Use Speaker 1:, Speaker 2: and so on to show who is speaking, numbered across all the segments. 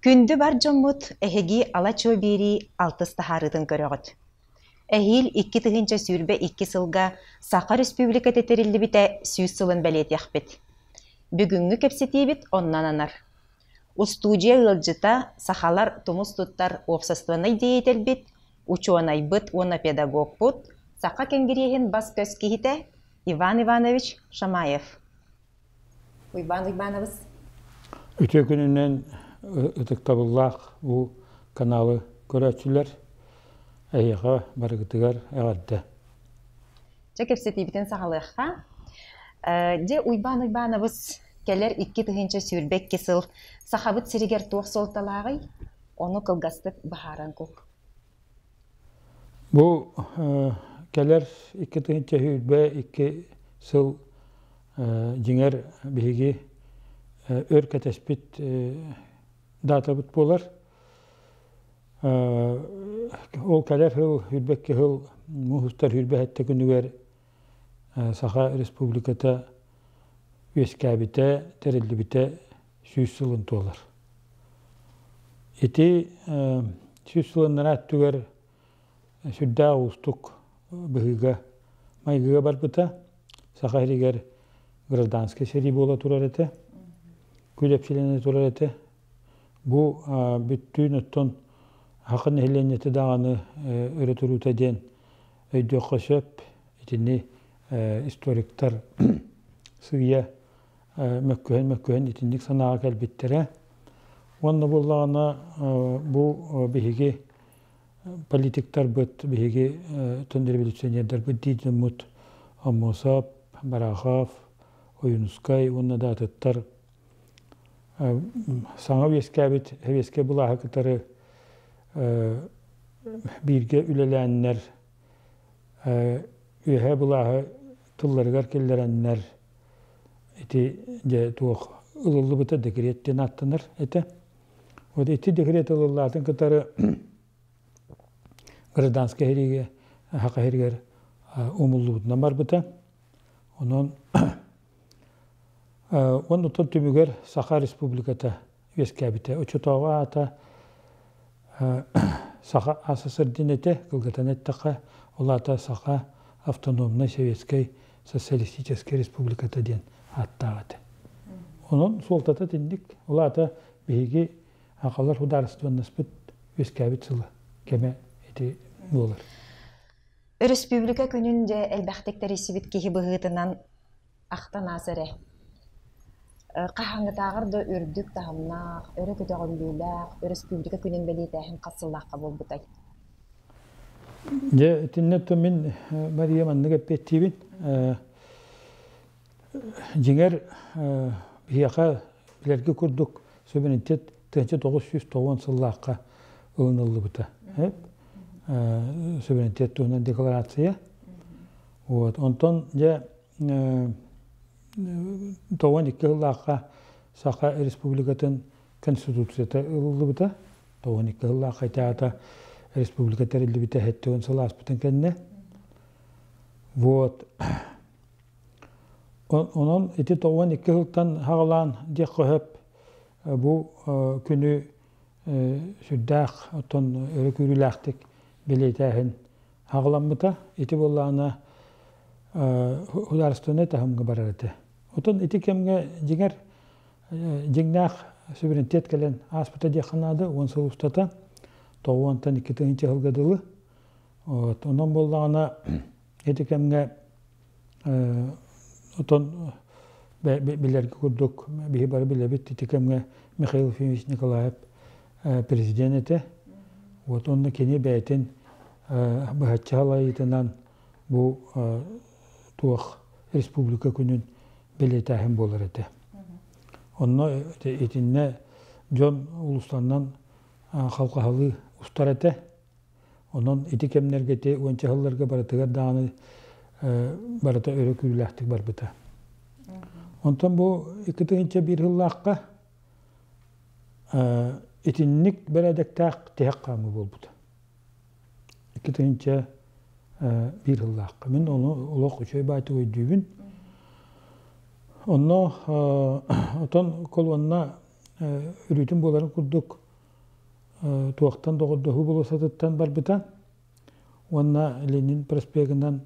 Speaker 1: Күндү бар дьоммут, эһиги ала-чуо биэрии алтыс таһаарыытын көрөҕүт. Эһиил 2022 сылга Саха Республиката тэриллибитэ 100 сылын бэлиэтиэхпит. Бүгүҥҥү кэпсэтиибит онно ананар. Устуудьуйа ыалдьыта сахалар тумус туттар уопсастыбаннай диэйэтэлбит, учуонайбыт уонна педагогпут, Саха Кэнгириэһин бас-көс киһитэ Иван Иванович Шамаев. Уйбаан Уйбаанабыс.
Speaker 2: Үтүө күнүнэн ытыктабыллаах бу каналы көрөөччүлэр, эһиэхэ барыгытыгар эҕэрдэ.
Speaker 1: Дьэ кэпсэтиибитин саҕалыахха. Дьэ Уйбаан Уйбаанабыс кэлэр 2022 сыл Сахабыт сиригэр туох суолталааҕый? Ону кылгастык быһааран кул.
Speaker 2: Бу кэлэр 2022 сыл дьиҥэр биһиги өр кэтэспит датабыт буолар. Ол кэлэр сыл, сүүрбэкки сыл муус устар 27 күнүгэр Саха Республиката үөскээбитэ, тэриллибитэ 100 сылын туолар. Ити 100 сылыннара өттүгэр сүрдээх уустук быһыыга майгыга барбыта. Саха сиригэр гражданскай сэрии буола турар этэ, күлэпсилэнэ турар этэ. Бу бүттүүн оттон саха нэһилиэнньэтэ даҕаны өрө туруута диэн өйдүөххэ сөп. Итини историктар сыыйа мөккүһэн-мөккүһэн итинник санааҕа кэлбиттэрэ. Уонна буоллаҕына бу биһиги политиктарбыт, биһиги революционердарбыт дии дьоммут Аммосов, Барахов, Ойуунускай уонна да атыттар саҥа үөскээбит сэбиэскэй былааһы кытары бииргэ үлэлээннэр үөһээ былааһы тылларыгар киллэрэннэр ити дьэ туох ылыллыбыта декрет диэн ааттанар этэ. Вот ити декрет ылыллаатын кытары гражданскай сэриигэ Саха сиригэр умуллубутунан барбыта. Онон оннуттан түмүгэр Саха Республиката үөскээбитэ. Оччотооҕу аата Саха АССР диэн этэ, кылгатан эттэххэ, ол аата Саха Автономнай Советскай Социалистическай Республиката диэн ааттаах этэ. Онон суолтата итинник. Ол аата биһиги сахалар судаарыстыбаннаспыт үөскээбит сыла, кэмэ ити буолар.
Speaker 1: Өрөспүүбүлүкэ күнүн дьэ элбэхтик тэрийсибит киһи быһыытынан ахтан аас эрэ. Хаһааҥҥытааҕар да үрдүк таһымнаах, өрө көтөҕүллүүлээх өрөспүүбүлүкэ күнүн бэлиэтээһин хас сыллаахха буолбутай?
Speaker 2: Дьэ, итиннэ то мин Мария маннык эппиэттиибин. Дьиҥэр, биһиэхэ билэргэ курдук суверенитет 1990 сыллаахха ылыныллыбыта. Суверенитет туһунан декларация. Вот. Онтон дьэ 92 сыллаахха Саха Республикатын Конституцията ылыллыбыта. 92 сыллаахха ити республика тэриллибитэ 70 сыл ааспытын кэннэ. Вот. Онон ити 92 сылтан хаҕалаан диэххэ сөп бу күнү сүрдээх оттон өрө күүрүүлээхтик бэлиэтээһин хаҕаламмыта. Ити буоллаҕына судаарыстыбаннай таһымҥа барар этэ. Отон ити кэмҥэ дьиҥэр дьиҥнээх суверенитет кэлэн ааспыта диэххэ наада 10 сыл устата 92 тыһыынча сылга дылы. Вот. Онон буоллаҕына ити кэмҥэ отон билэргэ курдук биһи бары билэбит ити кэмҥэ Михаил Ефимович Николаев президент этэ. Вот онно кини бэйэтин быһаччы салайыытынан бу туох республика күнүн бэлиэтээһин буолар этэ. Онно итиннэ дьон улустанан халҕаһалыы устар этэ. Онон ити кэмнэргэ ити уонча сылларга барытыгар даҕаны барыта өрө күүрүүлээхтик барбыта. Онтон бу 2001 сыллаахха итинник бэрээдэктээх тиһэх хаамыы буолбута. 2001 сыллаахха. Мин ону олох үчүгэй баайтык өйдүүбүн. Онно отон колонна өрүүтүн буоларын курдук. туохтан доҕордоһуу болуоссатыттан барбыта уонна Ленин проспегынан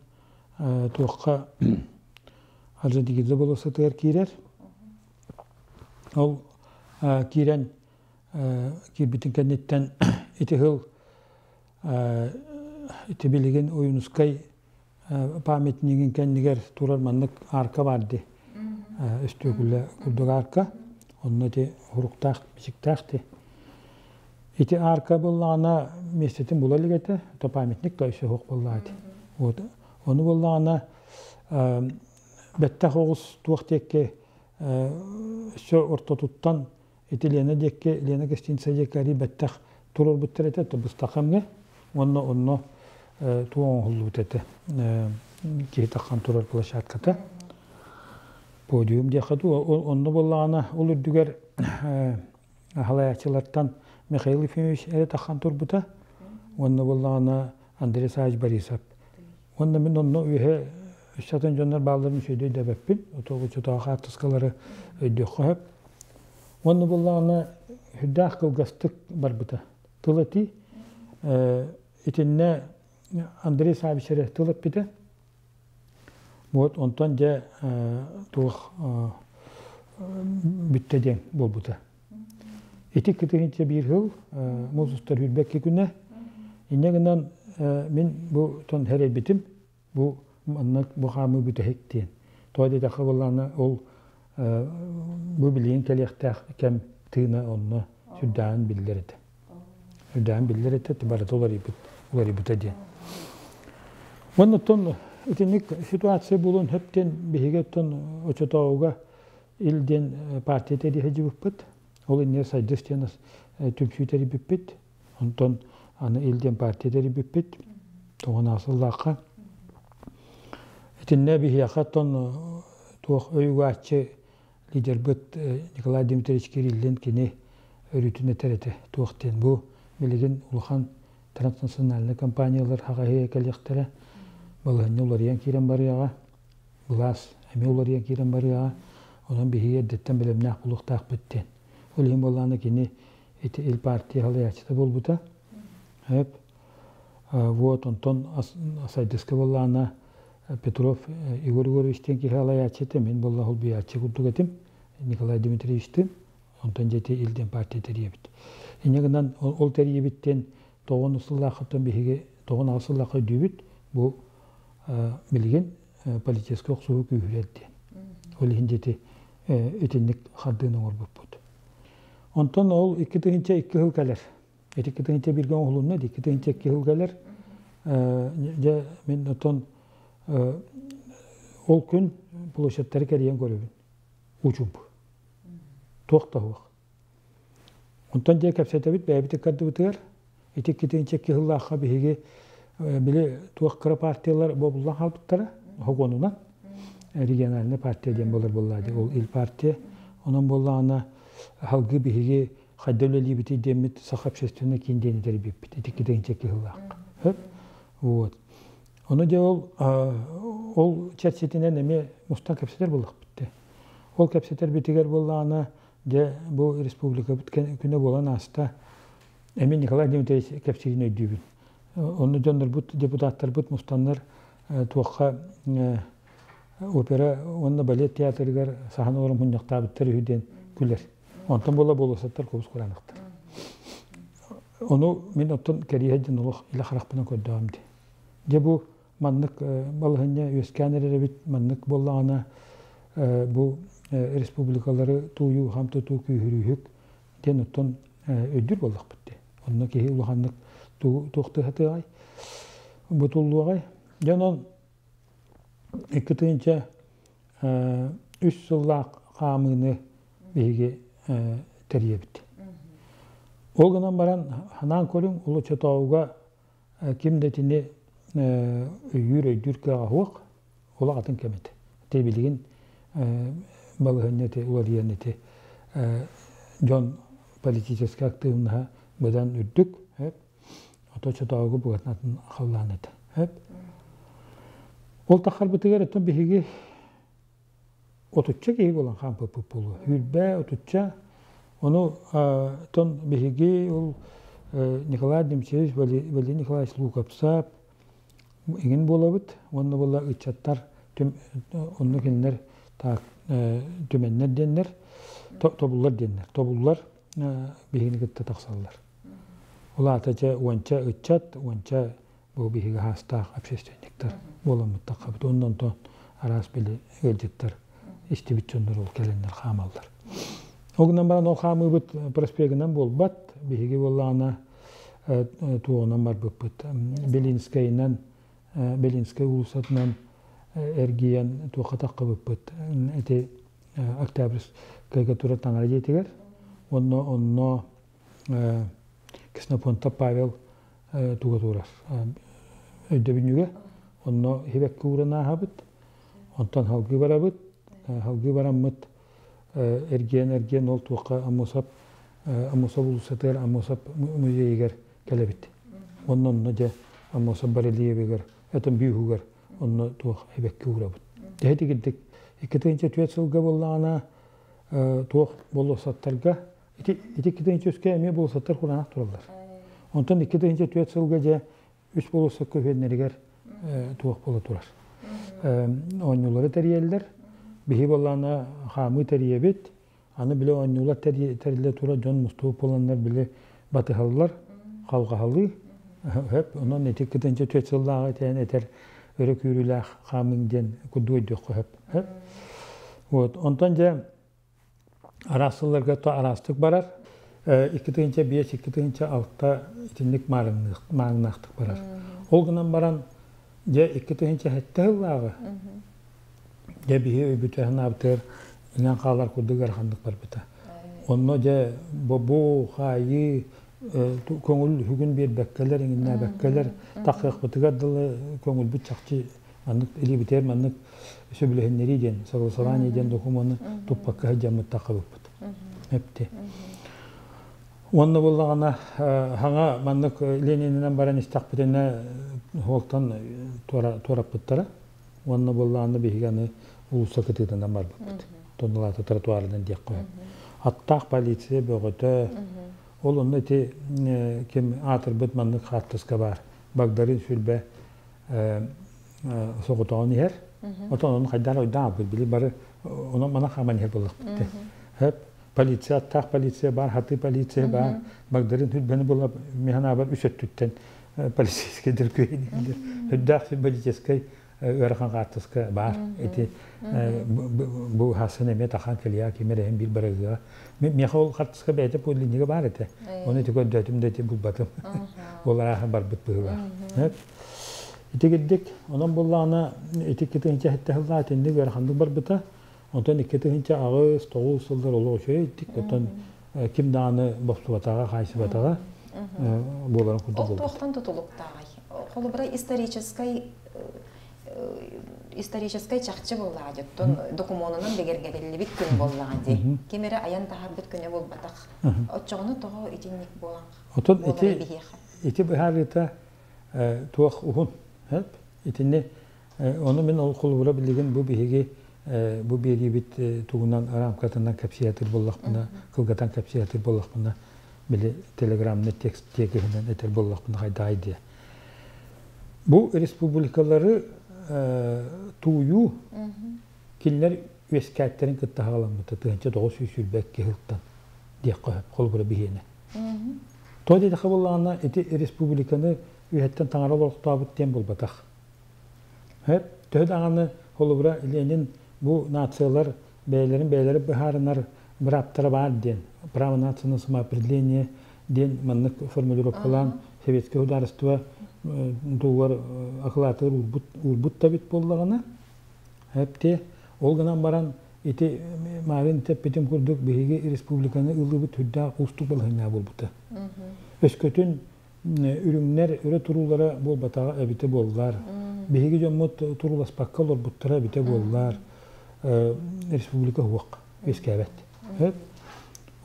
Speaker 2: туохха Орджоникидзе болуоссатыгар киирэр. Ол киирэн киирбитин кэнниттэн ити сыл ити билигин Ойуунускай памятнигын кэннигэр турар маннык арка баар дии. Өстүөкүлэ курдук арка. Онно ити уруктаах, бичиктээх дии. Ити арка буоллаҕына миэстэтин була илик этэ, то памятник то өссө суох буоллаҕа ити. Вот. Ону буоллаҕына бэттэх оҕус туох диэки өссө ортотуттан ити Лена диэки, Лена гостиница диэки арый бэттэх туруорбуттар этэ, то быстахамҥа уонна онно туох оҥоһуллубут этэ киһи таххан турар площадката подиум диэххэ дуу онно буоллаҕына ол үрдүгэр халайааччылартан Михаил Ефимович эрэ таххан турбута уонна буоллаҕына Андрей Савич Борисов уонна мин онно үөһэ өссө атын дьоннор баалларын үчүгэйдик өйдөөбөппүн отоҕуччутааҕы хаартыскалары өйдүөххэ сөп уонна буоллаҕына сүрдээх кылгастык барбыта тыл этии итиннэ Андрей Савич эрэ тыл эппитэ вот онтон дьэ туох бүттэ диэн буолбута ити кытыһынча биир сыл муус устар сүүрбэкки күнэ инньэ гынан мин бу тон сэрэйбитим бу маннык бу хаамыы бүтэһик диэн тоҕо диэтэххэ буоллаҕына ол бу билигин кэлиэхтээх кэм тыына онно сүрдээҕин биллэр этэ сүрдээҕин биллэр этэ барыта уларыйбыт уларыйбыта диэн уонна оттон итинник ситуация буолуон сөп диэн биһиги оттон очотооҕуга ил диэн партия тэрийэ сылдьыбыппыт ол иннигэр сайдыс диэн түмсүү тэрийбиппит Онтон аны Ил диэн партия тэрийбиппит. Тоҕон сыллаахха. Итиннэ биһиэхэ оттон туох өй угааччы лидербыт Николай Дмитриевич Кириллин кини өрүүтүн этэр этэ. Туох диэн бу билигин улахан транснациональнай компаниялар хаҕаһыйа кэлиэхтэрэ. Балаһыанньа уларыйан киирэн барыаҕа. Былаас эмиэ уларыйан киирэн барыаҕа. Онон биһиги эрдэттэн бэлэмнээх буолуохтаахпыт диэн. Ол иһин буоллаҕына кини ити Ил партия салайааччыта буолбута. Эп вот онтон Сайдыска буоллаҕына Петров Егор Егорович диэн киһи салайааччы этэ, мин буолла холбуйааччы курдук этим Николай Дмитриевичтыын. Онтон дьэ ити Ил диэн партия тэрийэбит. Инньэ гынан ол тэрийэбиттэн тоҕон сыллаахыттан биһиги тоҕон аҕыс сыллаахха өйдүүбүт бу билигин политическай охсуһуу күүһүрэр диэн. Ол иһин дьэ ити итинник хардыыны оҥорбуппут. Онтон ол 2002 сыл кэлэр. Ити 2001-гэ оҥоһулунна, 2002 сыл кэлэр. Дьэ, мин оттон ол күн площадьтары кэрийэн көрөбүн. Учумпу. Туох да суох. Онтон дьэ кэпсэтэбит бэйэбит ыккардыбытыгар. Ити 2002 сыллаахха биһиги били туох кыра партиялар бобуллан хаалбыттара хогуонунан региональная партия диэн буолар буоллаа дии ол ил партия онон буоллаҕына салгыы биһиги хайда үлэлиибитий диэммит саха общественный киин диэни тэрийбиппит ити 2002 сыллаахха сөп вот ону дьэ ол ол чэрчитинэн эмиэ мустан кэпсэтэр буоллахпыт дии ол кэпсэтэрбитигэр буоллаҕына дьэ бу республикабыт күнэ буолан ааста Эмиэ Николай Дмитриевич кэпсиирин өйдүүбүн. Онно дьоннорбут, депутаттарбыт мустаннар туохха опера уонна балет театрыгар саһан олорон мунньахтаабыттар үһү диэн күлэр. Онтон буола болуосаттар кубус кураанахтар. Ону мин оттон кэриэһэ диэн олох илэ харахпынан көрдөҕүм дии. Дьэ бу маннык балаһынньа үөскээн эрэр эбит, маннык буоллаҕына бу республикалары тууйуу, хам тутуу күүһүрүүһүк диэн оттон өйдүүр буоллахпыт дии. Онно киһи улаханнык туохтуу сатыаҕай, бутуллуоҕай. Дьэ онон 2003 сыллаах хаамыыны биһиги тэрийэбит. Ол гынан баран ханаан көрүҥ ол оччотооҕуга ким да итини өйүүр өйдүүр кыаҕа суох олох атын кэм этэ. Ити билигин балаһыанньа ити уларыйан ити дьон политическай актыыбынаһа быдан үрдүк ото оччотооҕуга букатын атын халлаан этэ. Ол таххарбытыгар оттон биһиги отучча киһи буолан хаампыппыт буолуо. Сүүрбэ, отучча. Ону тон биһиги ол Николай Дмитриевич, Валерий Николаевич Лукопсап иҥин буолабыт уонна буолла ыччаттар онно кинилэр так түмэннэр диэннэр тобуллар диэннэр тобуллар биһигини кытта тахсаллар. Ол аата чэ уонча ыччат, уонча бу биһиги хаастаах общественниктар буоламмыт таххабыт. Онон онтон араас били ыалдьыттар истибит дьоннор ол кэлэннэр хаамаллар. Ол гынан баран ол хаамыыбыт проспегынан буолбат. Биһиги буоллаҕына туоҕунан барбыппыт. Белинскэйинэн, Белинскэй уулуссатынан эргийэн туохха таххыбыппыт. Ити Октябрьскайга турар таҥара дьиэтигэр. Онно онно Ксенофонтов Павел туга турар өйдөбүнньүгэ. Онно хибэккэ ууран ааһабыт. Онтон халгыы барабыт. Халгыы бараммыт эргиэн-эргиэн ол туохха Аммосов Аммосов уулуссатыгар Аммосов музейыгар кэлэбит. Онно онно дьэ Аммосов барельевигэр, этон бүүһүгэр онно туох эбэкки уурабыт. Дьэ итигирдик 2004 сылга буоллаҕына туох болуоссаттарга ити ити 2003 эмиэ болуоссаттар кураанах тураллар. Онтон 2004 сылга дьэ үс болуоссакка үһүөннэригэр туох буола турар. Оонньуулары тэрийэллэр. Биһи буоллаҕына хаамыы тэрийэбит. Аны били оонньуулар тэриллэ турар дьон мустубут буоланнар били батыһаллар, халҕаһалыы. Хөп, онон ити кытынча түөрт сыллааҕы итээн этэр өрө күүрүүлээх хаамыҥ диэн курдук өйдүөххэ сөп. Хөп. Вот, онтон дьэ араас сылларга то араастык барар. 2005, 2006 итинник маарыннаахтык барар. Ол гынан баран дьэ 2007 сыллааҕы дьэ биһи өйбүтүһэн аабытыгар иҥэн хаалар курдук ыараханнык барбыта. Онно дьэ бобуу, хаайыы, көҥүл үһүгүн биэрбэккэлэр, иҥиннээбэккэлэр тахсыахпытыгар дылы көҥүлбүт чахчы маннык илиибитигэр маннык сөбүлэһиннэрии диэн согласование диэн докумуону туппакка сылдьаммыт таххыбыппыт. Эпти. Уонна буоллаҕына хаҥа маннык Ленининэн баран истэхпитинэ уолтан туораппыттара. Уонна буоллаҕына биһиги аны уулусса кытыытынан барбыппыт. Тоннулаата тротуарынан диэххэ сөп. Аттаах полиция бөҕөтө. Ол онно ити ким аатырбыт маннык хаартыска баар. Багдарыын Сүлбэ соҕотоҕун иһэр. Отон ону хайдах ойдоон албыт били бары онон мана хааман иһэр буоллахпыт. Хөп полиция аттаах полиция баар, хатыы полиция баар. Багдарыын Сүлбэни була механаабар үс өттүттэн полицейскайдар күөйдүүллэр. Үрдээх символическай ыарахан хаартыска баар. Ити бу хасын эмиэ тахан кэлиа ким эрэ биир барыгыга. Миэхэ ол хаартыска бэйэтэ подлиннига баар этэ. Оны ити көрдөөтүм да ити булбатым. Ол арааһа барбыт быһыылаах. Ити кирдик, онон буллаҕына ити 2007 сыллаах итинник ыараханнык барбыта. Онтон 2008-9 сыллар олох үчүгэй иттик. Оттон ким даҕаны бопсубатаҕа, хаайсыбатаҕа буоларын курдук
Speaker 1: Ол
Speaker 2: буолбут.
Speaker 1: туохтан тутулуктааҕый? Холобура, историческай историческай чахчы буоллаҕа дии, оттон докумуонунан бигэргэтиллибит күн буоллаҕа дии. Ким эрэ айан таһаарбыт күнэ буолбатах. Оччоҕуна тоҕо итинник буолан
Speaker 2: Отон
Speaker 1: буоларый
Speaker 2: ити
Speaker 1: биһиэхэ?
Speaker 2: ити быһаарыыта туох уһун итини ону мин ол холобура билигин бу биһиги бу биэриибит тугунан рамкатынан кэпсиэтир буоллахпына кылгатан кэпсиэтир буоллахпына били телеграмный текст тиэкиһинэн этэр буоллахпына хайдаай диэ бу республикалары тууйуу кинилэр үөскээттэрин кытта хаҕаламмыта 1922 сылтан диэххэ сөп холобура биһиэнэ Тоҕо диэтэххэ буоллаҕына, ити республиканы үөһэттэн таҥара олохтообут диэн буолбатах. Төһө даҕаны холобура Ленин бу нациялар бэйэлэрин бэйэлэрэ быһаарынар бырааптара баар диэн, право нации на самоопределение диэн маннык формулировкалаан советское государство тугар акылаатыгар уурбут, уурбут да эбит буоллаҕына, эпти ол гынан баран Ити маарын тэппитим курдук биһиги республиканы ыллыбыт сүрдээх уустук балаһыанньа буолбута. Өскөтүн үрүҥнэр өрө туруулара буолбатаҕа эбитэ буоллар, биһиги дьоммут турууласпакка олорбуттара эбитэ буоллар, республика уһуох үөскээбэт.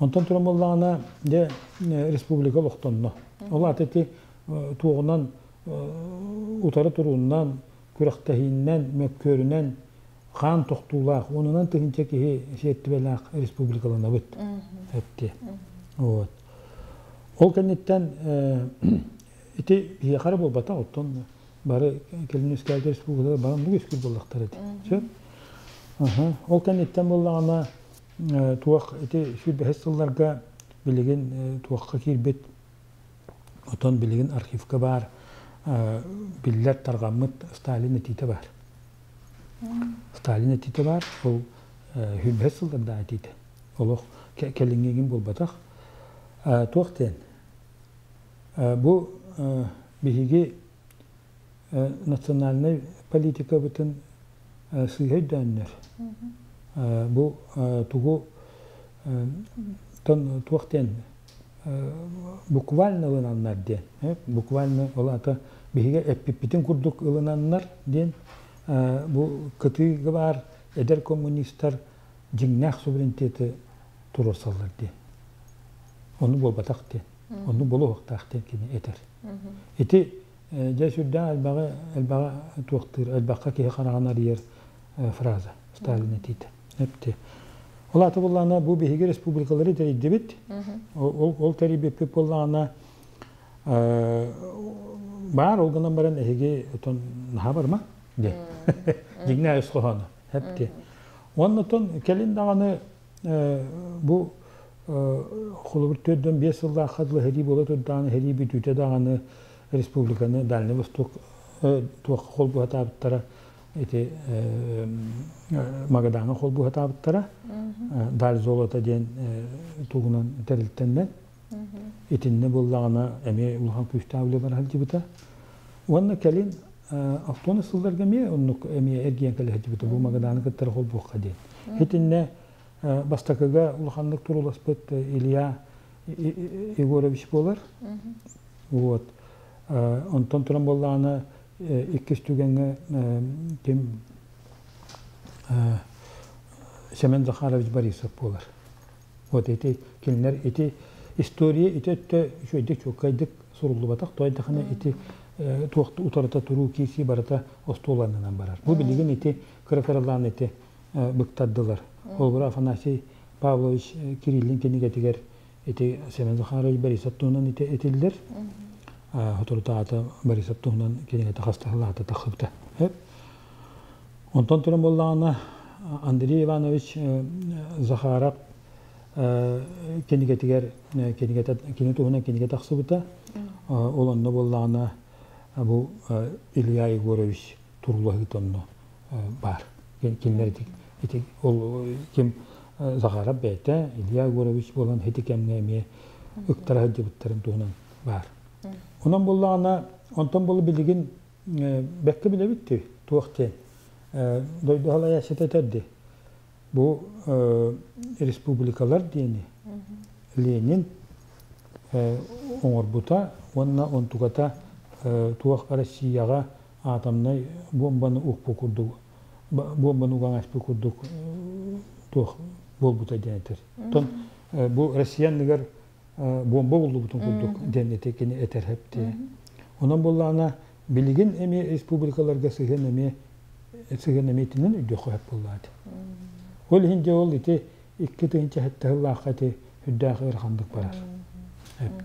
Speaker 2: Онтон туран буоллаҕына, дьэ республика олохтонно. Ол аата ити туоҕунан утары туруунан, күрэхтэһииннэн, мөккүөрүнэн хаан тохтуулаах, уонунан тыһыынча киһи сиэртибэлээх республикаланабыт этти. Вот. Ол кэнниттэн ити биһиэхэ эрэ буолбатах, оттон бары кэлин үөскээбит республикалар бары оннук үөскүүр буоллахтара ити. Сөп? Ол кэнниттэн буоллаҕына туох ити 25 сылларга билигин туохха киирбит, отон билигин архивка баар биллэр тарҕаммыт Сталин этиитэ баар. Сталин этиитэ баар, ол 25 сыллардаах этиитэ. Олох кэлиҥҥигин буолбатах. Туох диэн? Бу биһиги национальнай политикабытын сыыһа өйдөөннөр. Бу тугу туох диэн буквально ылынаннар диэн. Буквально ол аата биһиги эппиппитин курдук ылынаннар диэн бу кытыыга баар эдэр коммунистар дьиҥнээх суверенитеты туруорсаллар диэн. Ону буолбатах диэн. Ону буолуохтаах диэн кини этэр. Ити дьэ сүрдээх элбэҕи элбэҕи туохтуур, элбэххэ киһи хараҕын арыйар фраза Сталин этиитэ. Эпти. Ол аата буоллаҕына бу биһиги республикалары тэрийдибит. Ол, ол тэрийбиппит буоллаҕына баар ол гынан баран эһиги отон наһаа барма диэн. Дьиҥнээх ис хоһооно. Эпти. Уонна отон кэлин даҕаны бу холобур 4-5 сыллаахха дылы сэрии буола турдаҕына сэрии бүтүүтэ даҕаны республиканы Дальний Восток туохха холбуһатаабыттара ити Магадаҥа холбуһатаабыттара Даль золото диэн тугунан тэрилтэннэн итиннэ буоллаҕына эмиэ улахан күүстээх үлэ бара сылдьыбыта уонна кэлин алтуон сылларга эмиэ оннук эмиэ эргийэн кэлэ сылдьыбыта бу Магаданы кыттара холбуохха диэн итиннэ бастакыга улаханнык туруласпыт Илья Егорович буолар. Вот. Онтон туран буоллаҕына иккис түгэҥҥэ ким Семен Захарович Борисов буолар. Вот ити кинилэр ити история ити өттө үчүгэйдик чуолкайдык суруллубатах тоойдахына ити туох утарыта туруу киирсии барыта остуол аннынан барар. Бу билигин ити кыра-кыралаан ити быктардылар. Холобура Афанасий Павлович Кириллин кинигэтигэр ити Семен Захарович Борисов туһунан ити этиллэр. Соторутааҕыта Борисов туһунан кинигэтэ хастаһылаата тахсыбыта. Онтон туран буоллаҕына Андрей Иванович Захаров кинигэтигэр кинигэтэ кини туһунан кинигэ тахсыбыта. Ол онно буоллаҕына бу Илья Егорович туруулаһыыта онно баар. Кинилэр ити, ити ол ким Захаров бэйэтэ Илья Егорович буолан ити кэмҥэ эмиэ ыктара сылдьыбыттарын туһунан баар. Онон буоллаҕына, онтон буолу билигин бэккэ билэбит дии, туох диэн. Дойду салайааччыта этэр дии. Бу республикалар диэни Ленин оҥорбута уонна онтуката туох Россияҕа атомнай буомбаны укпу курдук буомбаны уган аспыт курдук туох буолбута диэн этэр. Оттон бу Россия анныгар буомба буллубутун курдук диэн ити кини этэр хэпти. Онон буоллаҕына билигин эмиэ республикаларга сыһыан эмиэ сыһыан эмиэ итинэн өйдүөххэ сөп буоллаҕа Ол иһин дьэ ол ити 2007 сыллаахха ити үрдээх ыараханнык барар.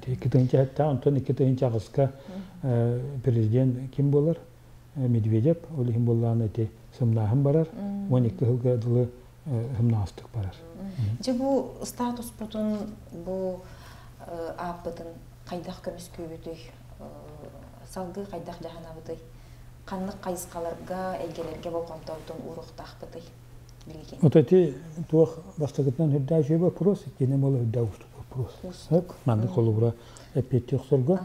Speaker 2: 2007 онтон 2008-ка президент ким буолар? Медведев, ол иһин буоллаҕына ити сымнааһын барар, 12 сылга дылы сымнаҕастык барар.
Speaker 1: Дьэ бу статуспутун, бу ааппытын хайдах көмүскүүбүтүй, салгыы хайдах дьаһанабытый, ханнык хайысхаларга, эйгэлэргэ болҕомтобутун ууруохтаахпытый?
Speaker 2: Вот эти туох бастакытынан үрдээх үчүгэй вопрос, иккиһинэн буола үрдээх уустук вопрос. Маннык холобура эппиэттии охсорго.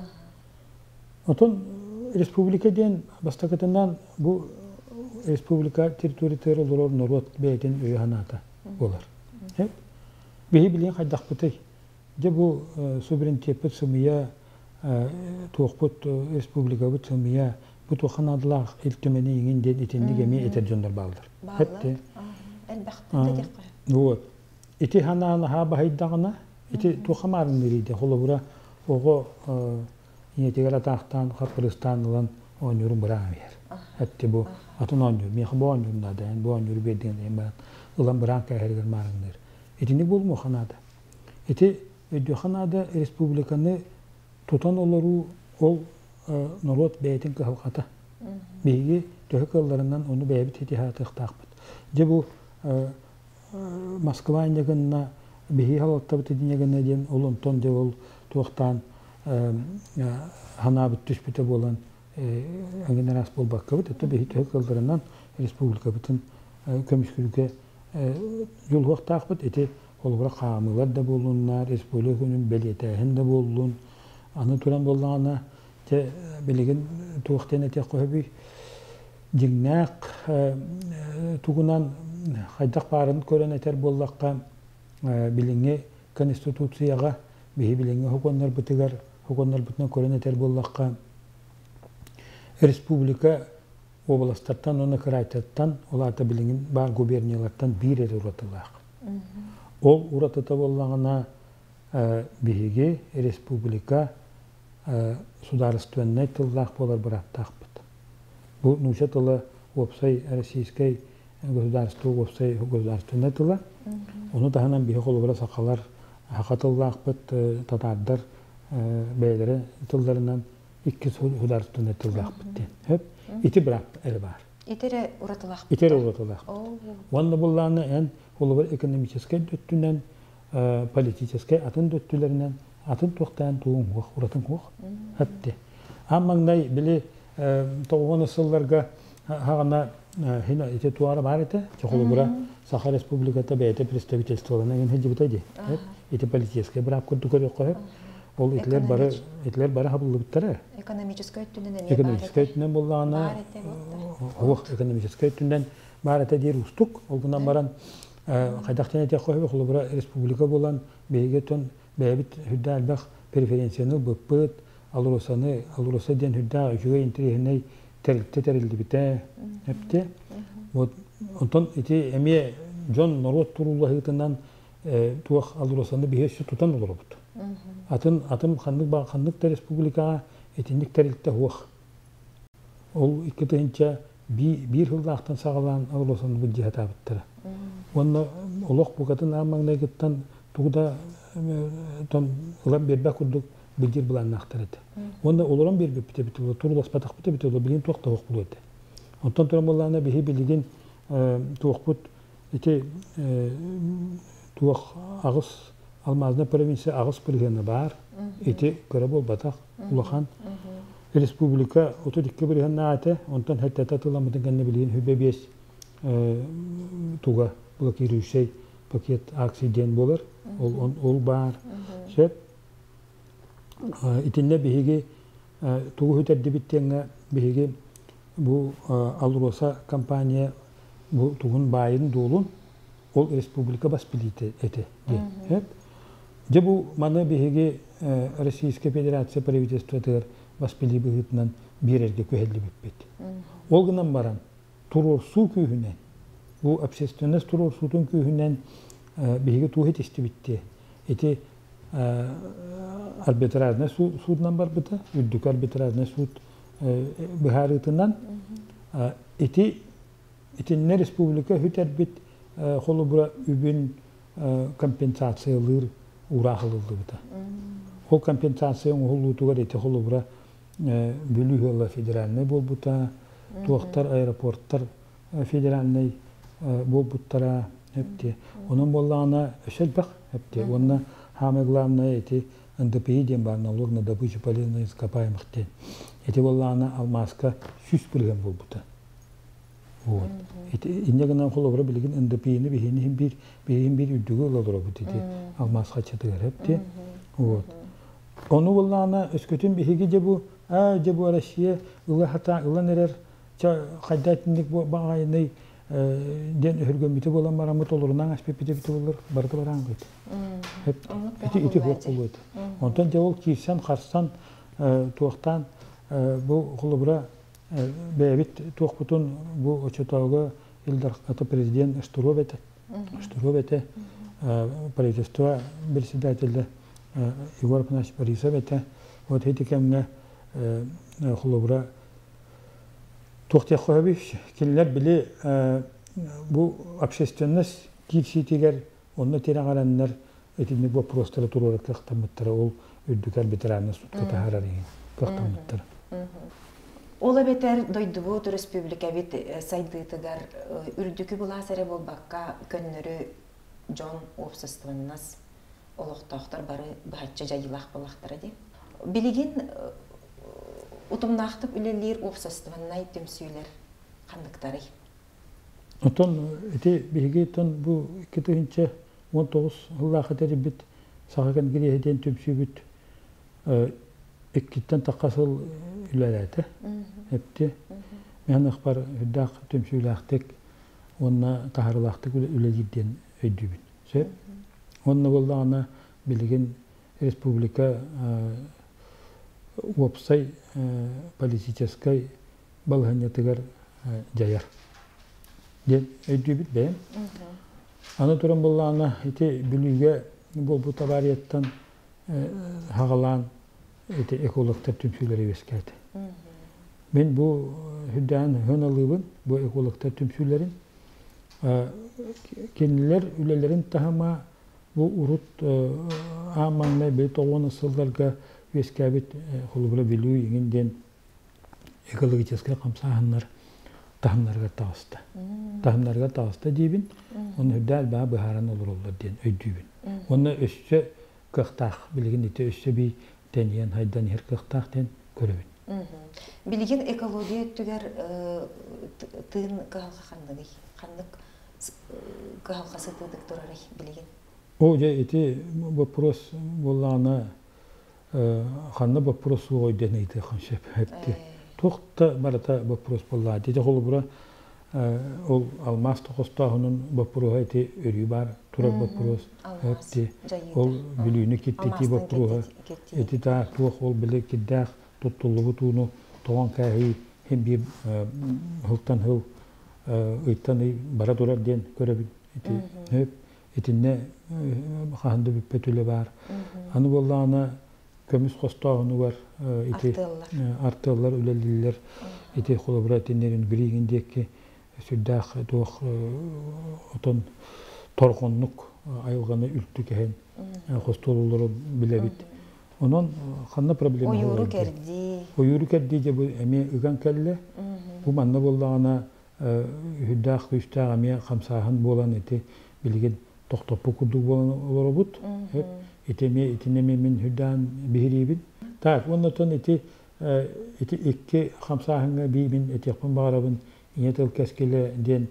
Speaker 2: Отон республика диэн бастакытынан бу республика территориятыгар олорор норуот бэйэтин өйө-санаата буолар. Биһи билигин хайдахпытый? Дьэ бу суверенитеппит сымыйа, туохпут республикабыт сымыйа, бу туохха наадалаах Ил Түмэни иҥин диэн итинник эмиэ этэр дьоннор бааллар.
Speaker 1: Бааллар. Элбэхтик да диэххэ.
Speaker 2: Вот. Ити санаа наһаа баһыйдаҕына, ити туохха маарынныырый диэн холобура оҕо ийэтигэр атаахтаан, хаппырыстаан ылан оонньуурун быраан иһэр. Этти бу атын оонньуур, миэхэ бу оонньуур наада, эн бу оонньууру биэрдиҥ диэн баран ылан быраан кээһэригэр маарынныыр. Итинник буолумуохха наада. Ити Өйдүөххэ наада, республиканы тутан олоруу ол норуот бэйэтин кыһалҕата. Биһиги төһө кыалларынан ону бэйэбит ситиһэ Дьэ бу Москва инньэ гынна, биһиги халаттабыт инньэ гынна диэн ол онтон дьэ ол туохтаан ханаабыт түспүтэ буолан эҥин араас буолбаккабыт. Это биһи төһө кыалларынан республикабытын көмүскүүргэ дьулуһуохтаахпыт. Ити холобура хаамыылар да буоллуннар, республика күнүн бэлиэтээһин да буоллун. Аны туран буоллаҕына, дьэ билигин туох диэн этиэх көһөбүй? Дьиҥнээх тугунан хайдах баарын көрөн этэр буоллахха, билиҥҥи Конституцияҕа, биһи билиҥҥи хокуоннарбытыгар, хокуоннарбытынан көрөн этэр буоллахха, республика уобаластартан уонна кыраайтартан, ол аата билигин баар губерниялартан биир эрэ уратылаах. Ол уратыта буоллаҕына, биһиги республика судаарыстыбаннай тыллаах буолар бырааптаахпыт. Бу нуучча тыла уопсай российскай государство уопсай государственнай тыла. Ону таһынан биһи холобура сахалар саха тыллаахпыт, татаардар бэйэлэрэ тылларынан икки судаарыстыбаннай тыллаахпыт диэн. Хөп. Ити быраап эрэ баар.
Speaker 1: Ити эрэ уратылаахпыт.
Speaker 2: Ити эрэ уратылаахпыт. Уонна буллааны эн холобура экономическай өттүнэн, политическай атын да өттүлэринэн атын туохтаан тугуҥ хуох, уратын хуох. Хатты. Аан маҥнай били тоҕуһуон сылларга хаҕана хина ити туара бар этэ. Холобура Саха Республиката бэйэтэ представительстволана ген хилдибитэ ди. Ити политическай быраап курдук көрүөххө. Ол итилер бары итилер бары хабыллыбыттара.
Speaker 1: Экономическай өттүнэн эмиэ
Speaker 2: Экономическай өттүнэн буоллаҕына хуох экономическай өттүнэн баар этэ диир устук. Ол гынан баран хайдах диэн этиэххэ сөбүй, холобура республика буолан биһиги өттүн бэйэбит үрдээх элбэх преференцияны ылбыппыт, АЛРОСАны, АЛРОСА диэн үрдээх үчүгэй интэриэһинэй тэрилтэ тэриллибитэ эпти. Вот онтон ити эмиэ дьон норуот туруулаһыытынан туох АЛРОСАны биһи өссө тутан олоробут. Атын атын ханнык ханнык да республикаҕа итинник тэрилтэ суох. Ол 2001 сыллаахтан саҕалаан АЛРОСАны былдьаһатаабыттара. Уонна олох букатын аан маҥнайгыттан тугу да ылан биэрбэт курдук былдьыр былааннаахтар этэ. Уонна олорон биэрбиппит эбит буолуо, турууласпатахпыт эбит буолуо, билигин туох да суох буолуо этэ. Онтон туран буоллаҕына биһи билигин туохпут ити туох аҕыс алмазная провинция аҕыс бырыһыана баар. Ити кыра буолбатах, улахан. Республика 32 бырыһыаннаах этэ, онтон хэттэтэ тыламмытын кэннэ билигин хүбэ биэс туга блокирующий пакет акций диэн буолар. Ол, ол баар. Сөп. Итиннэ биһиги тугу хүтэрдибит диэҥҥэ биһиги бу АЛРОСА компания бу тугун баайын дуолун ол республика бас билиитэ этэ диэн. Дьэ бу маны биһиги Российская Федерация правительствотыгар бас билии быһыытынан биэрэргэ күһэллибиппит. Ол гынан баран туруорсуу күүһүнэн, бу общественность туруорсуутун күүһүнэн биһиги туох этистибит Ити арбитражнай суутунан барбыта, үрдүкү арбитражнай суут быһаарыытынан ити итиннэ республика үтэрбит холобура үбүн компенсациялыыр уураах ылыллыбыта. Ол компенсация оҥоһуллуутугар ити холобура Бүлүү ыала федеральнай буолбута, туохтар аэропорттар федеральнай буолбуттара эпти. Онон буоллаҕына өссө элбэх эпти. Уонна самое главное ити НДПИ диэн баар налог на добычу полезных ископаемых диэн. Ити буоллаҕына алмааска 100% буолбута. Вот. Ити инньэ гынан холобура билигин НДПИ-ни биһини иһин биир биһин биир үрдүгү ыла олоробут ити алмаас хаччатыгар эпти. Вот. Ону буоллаҕына өскөтүн биһиги дьэ бу аа дьэ бу Россия ыла хата ылан эрэр хайда итинник бу баҕайыный диэн өһүргэммитэ буолан бараммыт олорунан аспиппит эбитэ буоллар барыта бараан көт. Ити ити суох буолуо этэ. Онтон дьэ ол киирсэн харсан туохтаан бу холобура бэйэбит туохпутун бу оччотооҕу Ил Дархан президент Штыров этэ. Штыров этэ правительство председателя Егор Афанасьевич Борисов этэ. Вот ити кэмҥэ холобура туох диэххэ сөбүй кинилэр били бу общественность киирсиитигэр онно тирэҕирэннэр итинник боппуруостары туруора кыахтаммыттара, ол үрдүк арбитражнай суутка таһаарар иһин кыахтаммыттара.
Speaker 1: Ол эбэтэр дойдубут, өрөспүүбүлүкэбит сайдыытыгар үрдүкү былаас эрэ буолбакка, көннөрү дьон, уопсастыбаннас, олохтоохтор бары быһаччы дьайыылаах буоллахтара дии. Билигин утумнаахтык үлэлиир уопсастыбаннай түмсүүлэр ханныктарый?
Speaker 2: Оттон ити биһиги оттон бу 2019 сыллаахха тэрийбит Саха Кэнгириэһэ диэн түмсүүбүт иккиттэн тахха сыл үлэлээтэ. Эпти. Мен ыкпар үрдээх түмсүүлээхтик уонна таһаарыылаахтык үлэлиир диэн өйдүүбүн. Сөп. Уонна буоллаҕына билигин республика уопсай политическай балаһыанньатыгар дьайар диэн өйдүүбүт бэйэм. Аны туран буоллаҕына ити Бүлүүгэ буолбут аварияттан хаҕалаан ити экологтар түмсүүлэрэ үөскээтэ. Мин бу үрдээн ыһыналыыбын бу экологтар түмсүүлэрин. Кинилэр үлэлэрин таһыма бу урут аан маҥнай били тоҕуон сылларга үөскээбит холобура Бүлүү иҥин диэн экологическай хамсааһыннар таһымнарыгар таҕыста. Таһымнарыгар таҕыста диибин, онно үрдэ элбэҕи быһааран олороллор диэн өйдүүбүн. Уонна өссө кыахтаах, билигин ити өссө бии тэнийэн хайдан иһэр кыахтаах диэн көрөбүн.
Speaker 1: Билигин экология өттүгэр тыын кыһалҕа ханныгый? Ханнык кыһалҕа сытыытык турарый билигин?
Speaker 2: О, дьэ, ити вопрос буоллаҕына ханна боппуруос суоҕуй диэн ыйытыаххын сөп. Туох да барыта боппуруос буоллаҕа. Ити холобура ол алмаас хостооһунун боппуруоһа ити өрүү баар турар боппуруос. Ол Бүлүүнү киттитии боппуруоһа ити таа туох ол били кирдээх туттуллубут ууну тоҕон кээһии хин биир сылтан сыл ыйтан ый бара турар диэн көрөбүн. Ити итиннэ хаһан да бүппэт үлэ баар. Аны буоллаҕына көмүс хостооһунугар ити артыаллар үлэлииллэр. Ити холобура итиннэрин Григин диэки сүрдээх туох отон торҕоннук айылҕаны үлтү кэһэн хостуолулары билэбит. Онон ханна проблема
Speaker 1: Ойууру кэрдии.
Speaker 2: Ойууру кэрдии дьэ бу эмиэ ыган кэллэ. Бу манна буоллаҕына үһүрдээх күүстээх эмиэ хамсааһын буолан ити билигин тохтоппут курдук буолан олоробут. Ити эмиэ итини эмиэ мин үрдээн биһириибин. Так, уонна оттон ити ити икки хамсааһыҥҥа биибин этиэхпин баҕарабын ийэ тыл кэскилэ диэн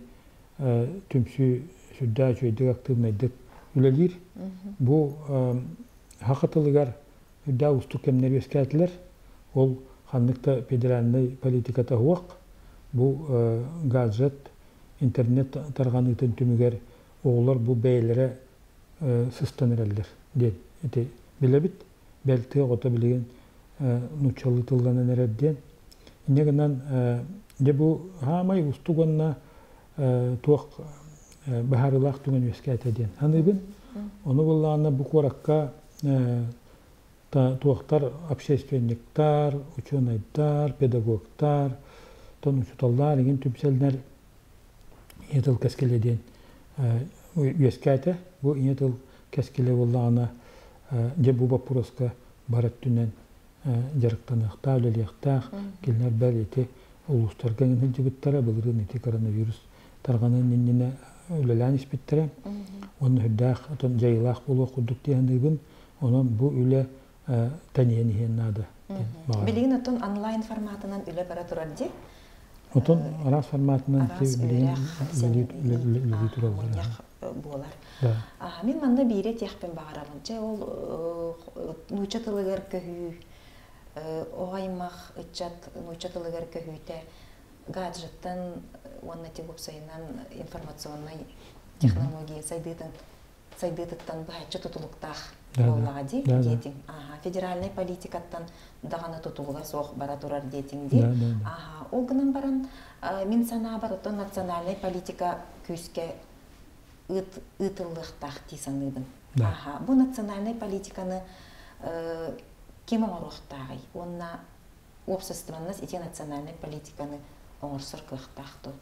Speaker 2: түмсүү сүрдээх үчүгэйдик актыыбынайдык үлэлиир. Бу саха тылыгар үрдээх уустук кэмнэр үөскээтилэр. Ол ханнык да федеральнай политиката суох. Бу гаджет, интернет тарҕаныытын түмүгэр оҕолор бу бэйэлэрэ сыстан эрэллэр диэн ити билэбит. Бэл тыа оҕото билигин нууччалыы тылланан эрэр диэн. Инньэ гынан дьэ бу хаамай уустук уонна туох быһаарыылаах түгэн үөскээтэ диэн саныыбын. Ону буоллаҕына бу куоракка туохтар общественниктар, учуонайдар, педагогтар, тон учууталлар игин түмсэллэр ийэ тыл кэскилэ диэн үөскээтэ. Бу ийэ тыл кэскилэ буоллаҕына дьэ бу боппуруоска бар өттүнэн дьарыктаныахтаах, үлэлиэхтээх. Кинилэр бэл ити улуустарга сылдьыбыттара, былырыын ити коронавирус тарҕаныан иннинэ үлэлээн испиттэрэ. Уонна сүрдээх отон дьайыылаах буолуох курдук дии саныыбын. Онон бу үлэ тэнийэн иһиэн наада диэн баҕарабын.
Speaker 1: Билигин оттон онлайн форматынан үлэ бара турар дии.
Speaker 2: Отон араас форматынан билигин үлэлии тураллар.
Speaker 1: Буолар. Мин манна биири этиэхпин баҕарабын. Чэ, ол нуучча тылыгар көһүү, оҕо аймах, ыччат нуучча тылыгар көһүүтэ гаджеттан уонна тип уопсайынан информационнай технология сайдыытын сайдыытыттан быһаччы тутулуктаах буоллаҕа дии диэтиҥ. Аха, федеральнай политикаттан даҕаны тутулуга суох бара турар диэтиҥ дии. Аха, ол гынан баран мин санаабар оттон национальнай политика күүскэ ыытыллыахтаах дии саныыбын. Аха, бу национальнай политиканы ким оҥоруохтааҕый уонна уопсастыбаннас ити национальнай политиканы оҥорсор кыахтаах дуо?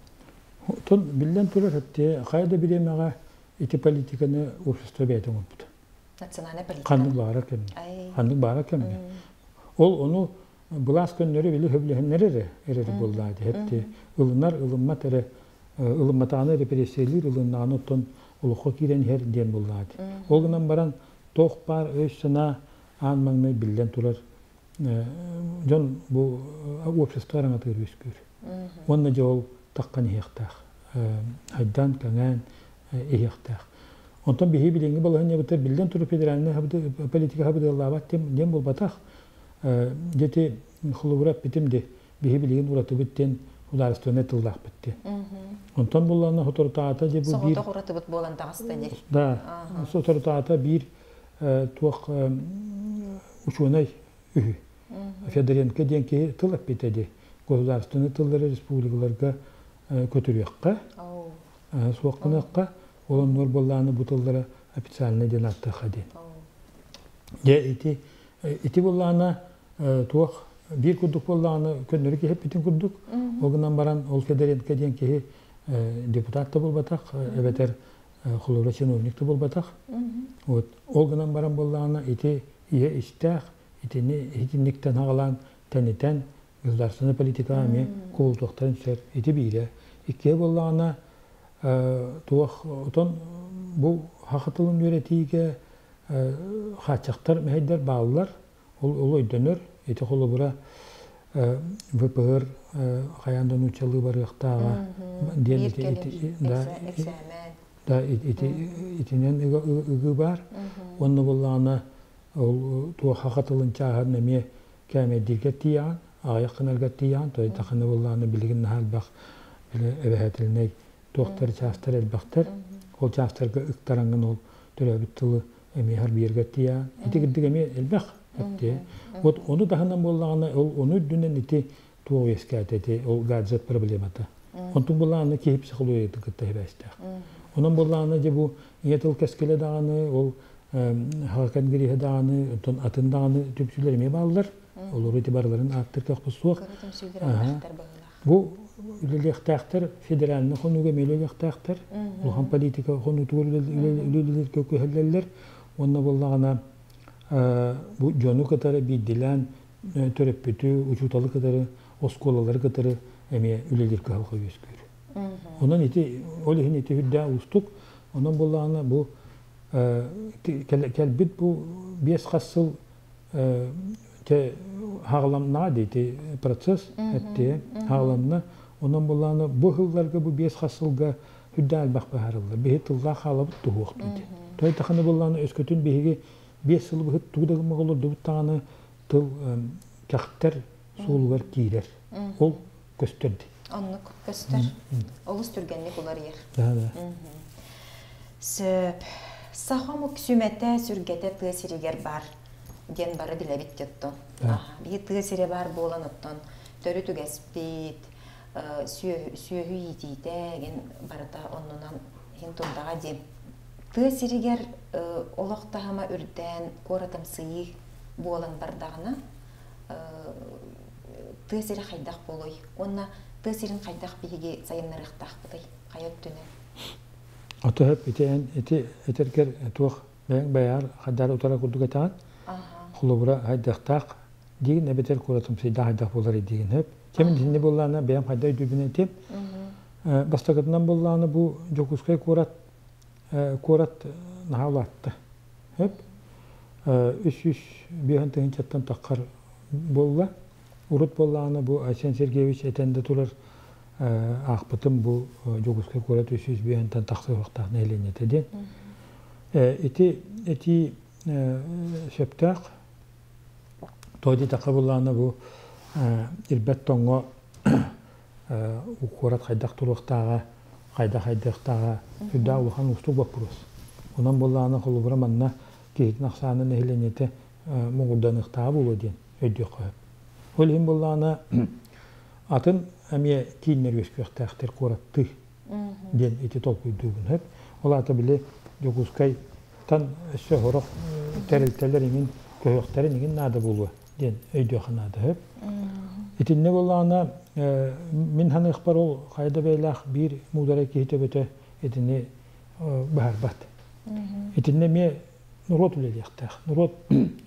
Speaker 2: Оттон биллэн турар, хайа да бириэмэҕэ ити политиканы общество бэйэтэ оҥорбута.
Speaker 1: Национальная политика.
Speaker 2: Ханнык баара кэмҥэ. Ханнык баара кэмҥэ. Ол ону былаас көннөрү били хөбүлэһиннэр эрэ эрэр буоллаа дии. Ылынар, ылыммат эрэ ылымматаҕына репрессиялыыр, ылыннаҕына оттон олоххо киирэн иһэр диэн буоллаа дии. Ол гынан баран туох баар өй-санаа аан маҥнай биллэн турар дьон бу общество араҥатыгар үөскүүр. Уонна дьэ ол таххан иһиэхтээх. Айдаан, кэҥээн иһиэхтээх. Онтон биһи билиҥҥи балаһыанньабытыгар биллэн турар федеральнай политика хабыдыаллаабат диэн буолбатах. Дьэти холобура эппитим де биһи билигин уратыбыт диэн судаарыстыбаннай тыллаахпыт диэн. Онтон буллаана соторутаата дьэ бу биир
Speaker 1: Соҕотох уратыбыт буолан таҕыста дии.
Speaker 2: Да, соторутаата биир туох учуонай үһү. Федоренко диэн киһи тыл эппитэ дии. Государственнай тыллары республикаларга көтүрүөххэ, суох гыныахха, ол оннугар буоллаҕына бу тыллара официальнай диэн ааттыахха диэн. Дьэ ити ити буоллаҕына туох биир курдук буоллаҕына көннөрү киһи эппитин курдук, ол гынан баран ол Федоренко диэн киһи депутат да буолбатах, эбэтэр холобура чиновник да буолбатах. Вот ол гынан баран буоллаҕына ити ийэ истээх, итини итинниктэн аҕалаан тэнитэн государственная политика эмиэ кубулутуохтарын сөп. Ити биирэ. Иккиһэ буоллаҕына туох отон бу саха тылын үөрэтиигэ хааччахтар мэһэйдэр бааллар. Ол, ол өйдөнөр. Ити холобура ВПР хайаан да нууччалыы барыахтааҕа диэн ити, да, да, ити, итинэн ыгыы баар. Уонна буоллаҕына ол туох саха тылын чааһын эмиэ кээмэйдииргэ тиийэҕин, аҕыйах гынарга тиийэҕин, то таханы буоллаҕына билигин наһаа элбэх эбэһээтилинэй туохтар чаастар элбэхтэр. Ол чаастарга ыктараҥҥын ол төрөөбүт тылы эмиэ харбыйарга тиийэҕин. Ити кырдык эмиэ элбэх эттиэ. Вот ону таһынан буоллаҕына ол ону үрдүнэн ити туох үөскээтэ ити ол гаджет проблемата. Онтун буоллаҕына киһи психологиятын кытта сибээстээх. Онон буоллаҕына дьэ бу ийэ тыл кэскилэ даҕаны, ол Хакан Гриһэ даҕаны, оттон атын даҕаны түмсүүлэр эмиэ бааллар. Олору ити барыларын ааттыр кыахпыт суох.
Speaker 1: Кыра түмсүүлэр элбэхтэр быһыылаах.
Speaker 2: Бу үлэлиэхтээхтэр федеральнай хонууга эмиэ үлэлиэхтээхтэр. Улахан политика хонуутугар үлэлииргэ күһэллэллэр. Уонна буоллаҕына бу дьону кытары биирдилээн төрөппүтү, учууталы кытары, оскуолалары кытары эмиэ үлэлиир кыһалҕа үөскүүр. Онон ити ол иһин ити үрдээх уустук. Онон буоллаҕына бу кэлбит бу биэс хас сыл те хаҕаламнаҕа дии процесс эттиэ хаҕаланна. Онон буоллаҕына бу сылларга бу биэс хас сылга үрдээх элбэх быһаарыллар. Биһи тыллаах хаалабыт туһуохтуу диэн. Той таханы буоллаҕына өскөтүн биһиги биэс сыл быһыт тугу да гыммак олордубут даҕаны тыл кэхтэр суолугар киирэр. Ол көстөр дии.
Speaker 1: Оннук көстөр. Олус түргэнник уларыйар.
Speaker 2: Да, да.
Speaker 1: Сөп. Саха омук сүмэтэ, сүргэтэ тыа сиригэр баар диэн бары билэбит оттон. Биһи тыа сирэ баар буолан оттон төрүт үгэспит, сүөһү иитиитэ ген барыта оннунан иһин турдаҕа дии. Тыа сиригэр олох таһыма үрдээн куоратымсыйыы буолан бардаҕына тыа сирэ хайдах буолуой? Уонна тыа сирин хайдах биһиги сайыннарыахтаахпытый? Хайа өттүнэн?
Speaker 2: Ото ити эн ити этэргэр туох бэйэҥ бэйэҕэр хайдаар утара курдук этэҕин. Холобура хайдахтаах диигин эбэтэр куоратымсыйдаах хайдах буолар диигин сөп. Кэмин итинни буоллаҕына бэйэм хайда өйдүүбүн этиэм. Бастакытынан буоллаҕына бу Дьокуускай куорат куорат наһаа улаатта. Сөп. 305 тыһыынчаттан таххар буолла. Урут буоллаҕына бу Айсен Сергеевич этэн да турар аахпытым бу Дьокуускай куорат 305-тэн тахса уһуктаах нэһилиэнньэтэ диэн. Ити этии сөптөөх. Тоҕо диэтэххэ буоллаҕына бу ирбэт тоҥҥо куорат хайдах туруохтааҕа, хайдах хайдыахтааҕа сүрдээх улахан уустук боппуруос. Онон буоллаҕына холобура манна киһитин ахсаана нэһилиэнньэтэ муҥурданыахтааҕа буолуо диэн өйдүөххэ сөп. Ол иһин буоллаҕына атын эмиэ кииннэр үөскүөхтээхтэр куораттыы диэн ити толкуйдуубун сөп. Ол аата били Дьокуускайтан өссө сорох тэрилтэлэр иҥин көһүөхтэрин иҥин наада буолуо диэн өйдүөххэ наада сөп. Итиннэ буоллаҕына мин саныахпар ол хайа да бэйэлээх биир муударай киһи төбөтө итини быһаарбат. Итиннэ эмиэ Норуот үлэлиэхтээх. Норуот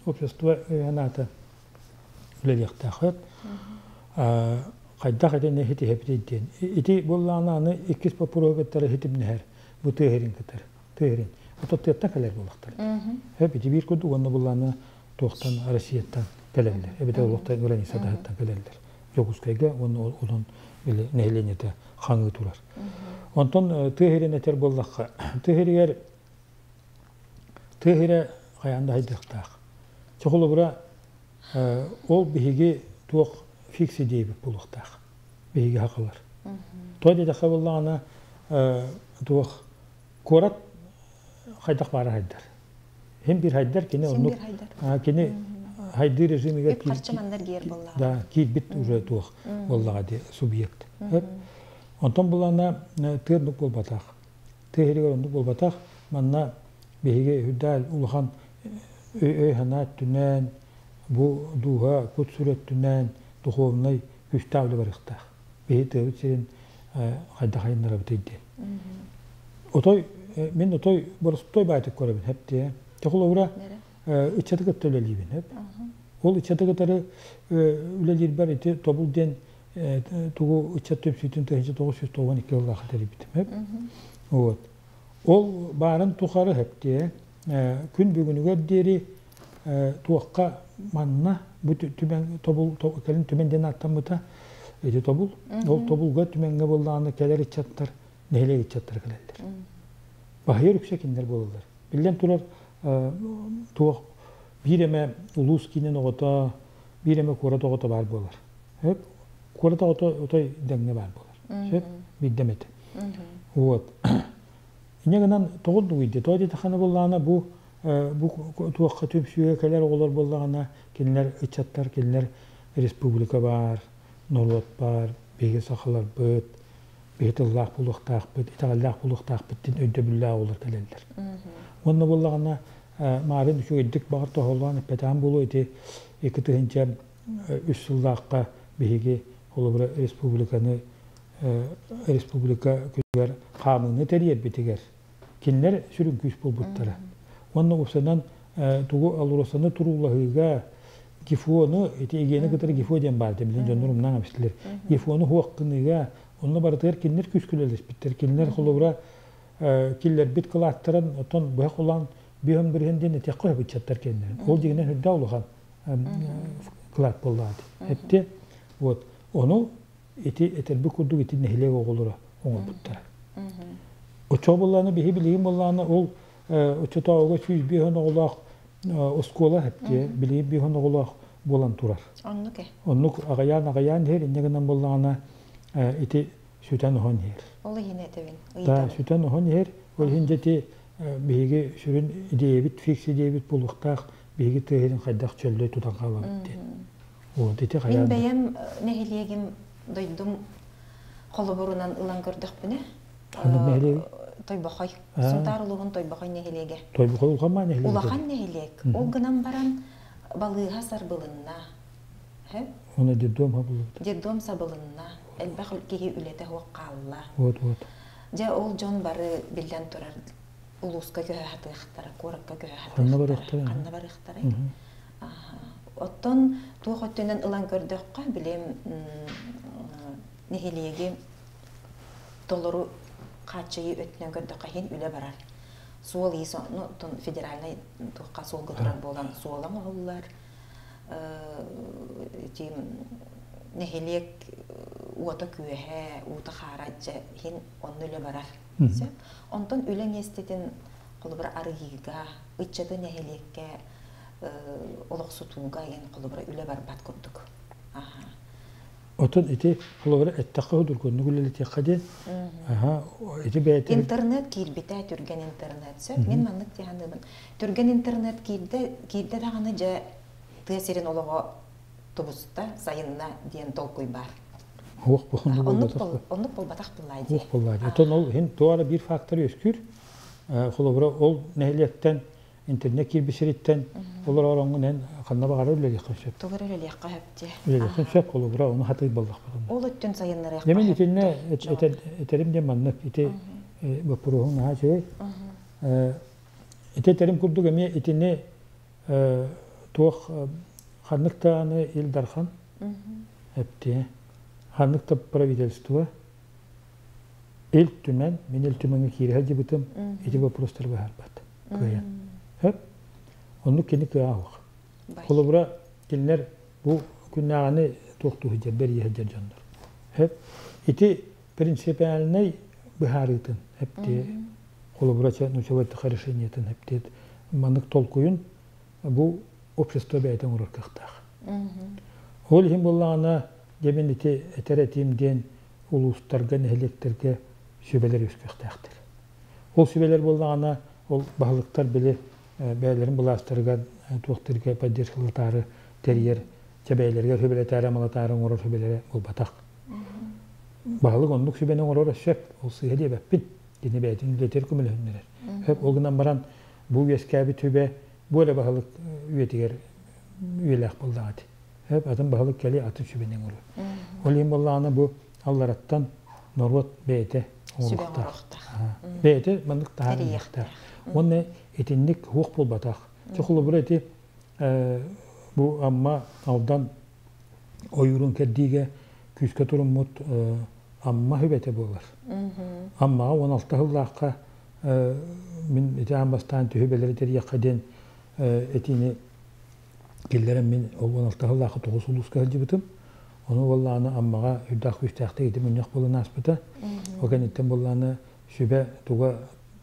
Speaker 2: общество өйө-санаата үлэлиэхтээх. Хайдах итини ситиһэбитий диэн. Ити буоллаҕына аны иккис боппуруоһу кытары ситимнэһэр. Бу тыа сирин кытары. Тыа сирин. Ото тыаттан кэлэр буоллахтар. Эп ити биир курдук уонна буллаана туохтан Россияттан кэлэллэр. Эбэтэр олохтон граница таһыттан кэлэллэр. Дьокуускайга уонна онон били нэһилиэнньэтэ хаҥыы турар. Онтон тыа сирин этэр буоллахха, тыа сиригэр тыа сирэ хайаан да хайдыахтаах. Чохолобура ол биһиги туох фикси диэбит буолуохтаах. Биһиги хакалар. Тоҕо диэтэххэ буоллаҕына туох куорат хайдах баара хайдар. Хим бир хайдар кини оннук кини хайдыы режимигэр да киирбит уже туох буоллаҕа ди субъект. Онтон булана тыа оннук буолбатах. Тыа сиригэр оннук буолбатах. Манна биһиги үрдээл улахан өй-санаа өттүнэн, бу дууһа кут-сүр өттүнэн духовнай күүстээх үлэ барыахтаах. Биһи тыабыт сирин хайдах хайыннарабытый диэн. Отой мин отой боростуой баайтык көрөбүн хэп диэ. Холобура ыччаты кытта үлэлиибин хэп. Ол ыччаты кытары үлэлиирбэр ити тобул диэн тугу ыччат түмсүүтүн 1992 сыллаахха тэрийбитим хэп. Вот. Ол баарын тухары хэп диэ. Күн бүгүнүгэр диэри туохха манна бу түмэн тобул кэлин түмэн диэн ааттаммыта ити тобул ол тобулга түмэҥҥэ буоллаҕына кэлэр ыччаттар нэһилиэк ыччаттара кэлэллэр баһыйар үксэ кинилэр буолаллар биллэн турар туох биир эмэ улуус киинин оҕото биир эмэ куорат оҕото баар буолар сөп куорат оҕото отой дэҥҥэ баар буолар сөп биирдэ эмэтэ вот инньэ гынан тоҕо дугуй дии тоҕо диэтэххинэ буоллаҕына бу бу туохха түмсүүгэ кэлэр оҕолор буоллаҕына кинилэр ыччаттар кинилэр республика баар норуот баар биһиги сахаларбыт биһи тыллаах буолуохтаахпыт итэҕэллээх буолуохтаахпыт диэн өйдөбүллээх оҕолор кэлэллэр уонна буоллаҕына маарын үчүгэйдик баҕар тоһоҕолоон эппэтэҕим буолуо ити 2003 сыллаахха биһиги холобура республиканы республика күнүгэр хаамыыны тэрийэрбитигэр Кинилэр сүрүн күүс буолбуттара. Уонна уопсайынан тугу АЛРОСАны туруулаһыыга ГИФОну, ити эгиэни кытары ГИФО диэн баар этэ, билин дьоннор умнаан эбистилэр. ГИФОну хуох гыныыга, онно барытыгар кинилэр күүскүлэлэспиттэр. Кинилэр холобура киллэрбит кылааттарын оттон быһа холоон биһөн бырыһын диэн этиэххэ сөп ыччаттар кэннэрин. Ол дьиҥинэн үрдээх улахан кылаат буоллаҕа Этти вот ону ити этэрбит курдук ити нэһилиэк оҕолоро оҥорбуттара. Оччоҕо буоллаҕына биһи билигин буоллаҕына ол оччотооҕуга 105 оҕолоох оскуола хэптиэ билигин 5 оҕолоох буолан турар.
Speaker 1: Оннук э.
Speaker 2: Оннук аҕыйаан-аҕыйаан иһэр, инньэ гынан буоллаҕына ити сүтэн оһон иһэр.
Speaker 1: Ол иһин этэбин,
Speaker 2: ыйытабын. сүтэн оһон иһэр. Ол иһин дьэ ити биһиги сүрүн идиэйэбит, фикс идиэйэбит буолуохтаах биһиги тыа сирин хайдах чөллөй тутан хаалабыт диэн. Вот ити
Speaker 1: Мин бэйэм нэһилиэгим дойдум холобурунан ылан көрдөхпүнэ, Тойбохой, Сунтаар улууһун Тойбохой нэһилиэгэ.
Speaker 2: Тойбохой улахан нэһилиэк.
Speaker 1: Улахан нэһилиэк. Ол гынан баран балыыһа сарбылынна.
Speaker 2: Оны детдом сабыллыбыта.
Speaker 1: Детдом сабылынна. Элбэх киһи үлэтэ суох хаалла.
Speaker 2: Вот, вот.
Speaker 1: Дьэ, ол дьон бары биллэн турар улууска көһө сатыахтара, куоракка көһө сатыахтара. Ханна барыахтарай? Оттон туох өттүнэн ылан көрдөххө, билим нэһилиэги толору хааччыйыы өттүнэн көрдөххө иһин үлэ барар. Суол-иис ну, федеральнай туохха суолга турар буолан суола оҥоһуллар. Ити нэһилиэк уота-күөһэ, уута-хаара дьэ иһин онно үлэ барар. Сөп. Онтон үлэ миэстэтин холобура арыйыыга, ыччаты нэһилиэккэ олохсутууга диэн холобура үлэ барбат курдук.
Speaker 2: Отон ити холобура эттэххэ судургуннук үлэлэтиэххэ диэн. Аха, ити бэйэтин
Speaker 1: Интернет киирбитэ, түргэн интернет. Сөп, мин маннык дии саныыбын. Түргэн интернет киирдэ, киирдэ даҕаны дьэ тыа сирин олоҕо тубуста, сайынна диэн толкуй баар.
Speaker 2: Уох
Speaker 1: буолбатах. Оннук буолбатах буоллаа дии.
Speaker 2: Уох буоллаа дии. Отон ол иһин туох эрэ биир фактор үөскүүр. Холобура ол нэһилиэктэн интернет киирбит сириттэн олор ороҥҥун эн ханна баҕарар үлэлиэххин сөп.
Speaker 1: Тугу эрэ үлэлиэххэ сөп дии.
Speaker 2: Үлэлиэххин сөп, холобура ону хатыы буоллахпытына.
Speaker 1: Ол өттүн сайыннарыахха
Speaker 2: Дьэ мин итиннэ этерим диэн маннык ити боппуруоһуҥ наһаа үчүгэй. Ити этэрим курдук эмиэ итини туох ханнык даҕаны Ил Дархан эптиэ, ханнык да правительство Ил Түмэн, мин Ил Түмэҥҥэ киирэ сылдьыбытым, ити боппуруостары быһаарбат кыайан. Сөп? Оннук кини кыаҕа суох. Холобура, кинилэр бу күннээҕини туохтуу сылдьар, бэрийэ сылдьар дьоннор. Сөп? Ити принципиальнай быһаарыытын эптиэ, холобура, нучалар решениетын эптиэ, маннык толкуйун бу общество бэйэтэ оҥорор кыахтаах. Ол иһин буоллаҕына, дьэ мин ити этэр этиим диэн улуустарга, нэһилиэктэргэ сүбэлэр үөскүөхтээхтэр. Ол сүбэлэр буоллаҕына, ол баһылыктар били бэйэлэрин былаастарыгар туохтарга поддержкалатаары тэрийэр, чэ бэйэлэригэр сүбэлэтээри амалатаары оҥорор сүбэлэрэ буолбатах. Баһылык оннук сүбэни оҥороро сөп, ол сыыһа диэбэппин. Кини бэйэтин үлэтигэр көмөлөһүннэрэр. Сөп, ол гынан баран бу үөскээбит сүбэ бу эрэ баһылык үйэтигэр үйэлээх буоллаҕа ити. Сөп, атын баһылык кэлиэ атын сүбэни оҥоруо. Ол иһин буоллаҕына бу аллараттан норуот бэйэтэ оҥоруохтаах. Бэйэтэ маннык таһаарыахтаах. Уонна итинник суох буолбатах. Чэ холобура ити бу Амма Алдан ойуурун кэрдиигэ күүскэ туруммут Амма сүбэтэ буолар. Аммаҕа 16 сыллаахха мин ити аан бастаан түһүбэлэри тэрийэххэ диэн этиини киллэрэн мин ол 16 сыллаахха тоҕус улууска сылдьыбытым. Ону буоллаҕына Аммаҕа үрдээх күүстээхтик ити мунньах буолан ааспыта. Ол кэнниттэн буоллаҕына сүбэ туга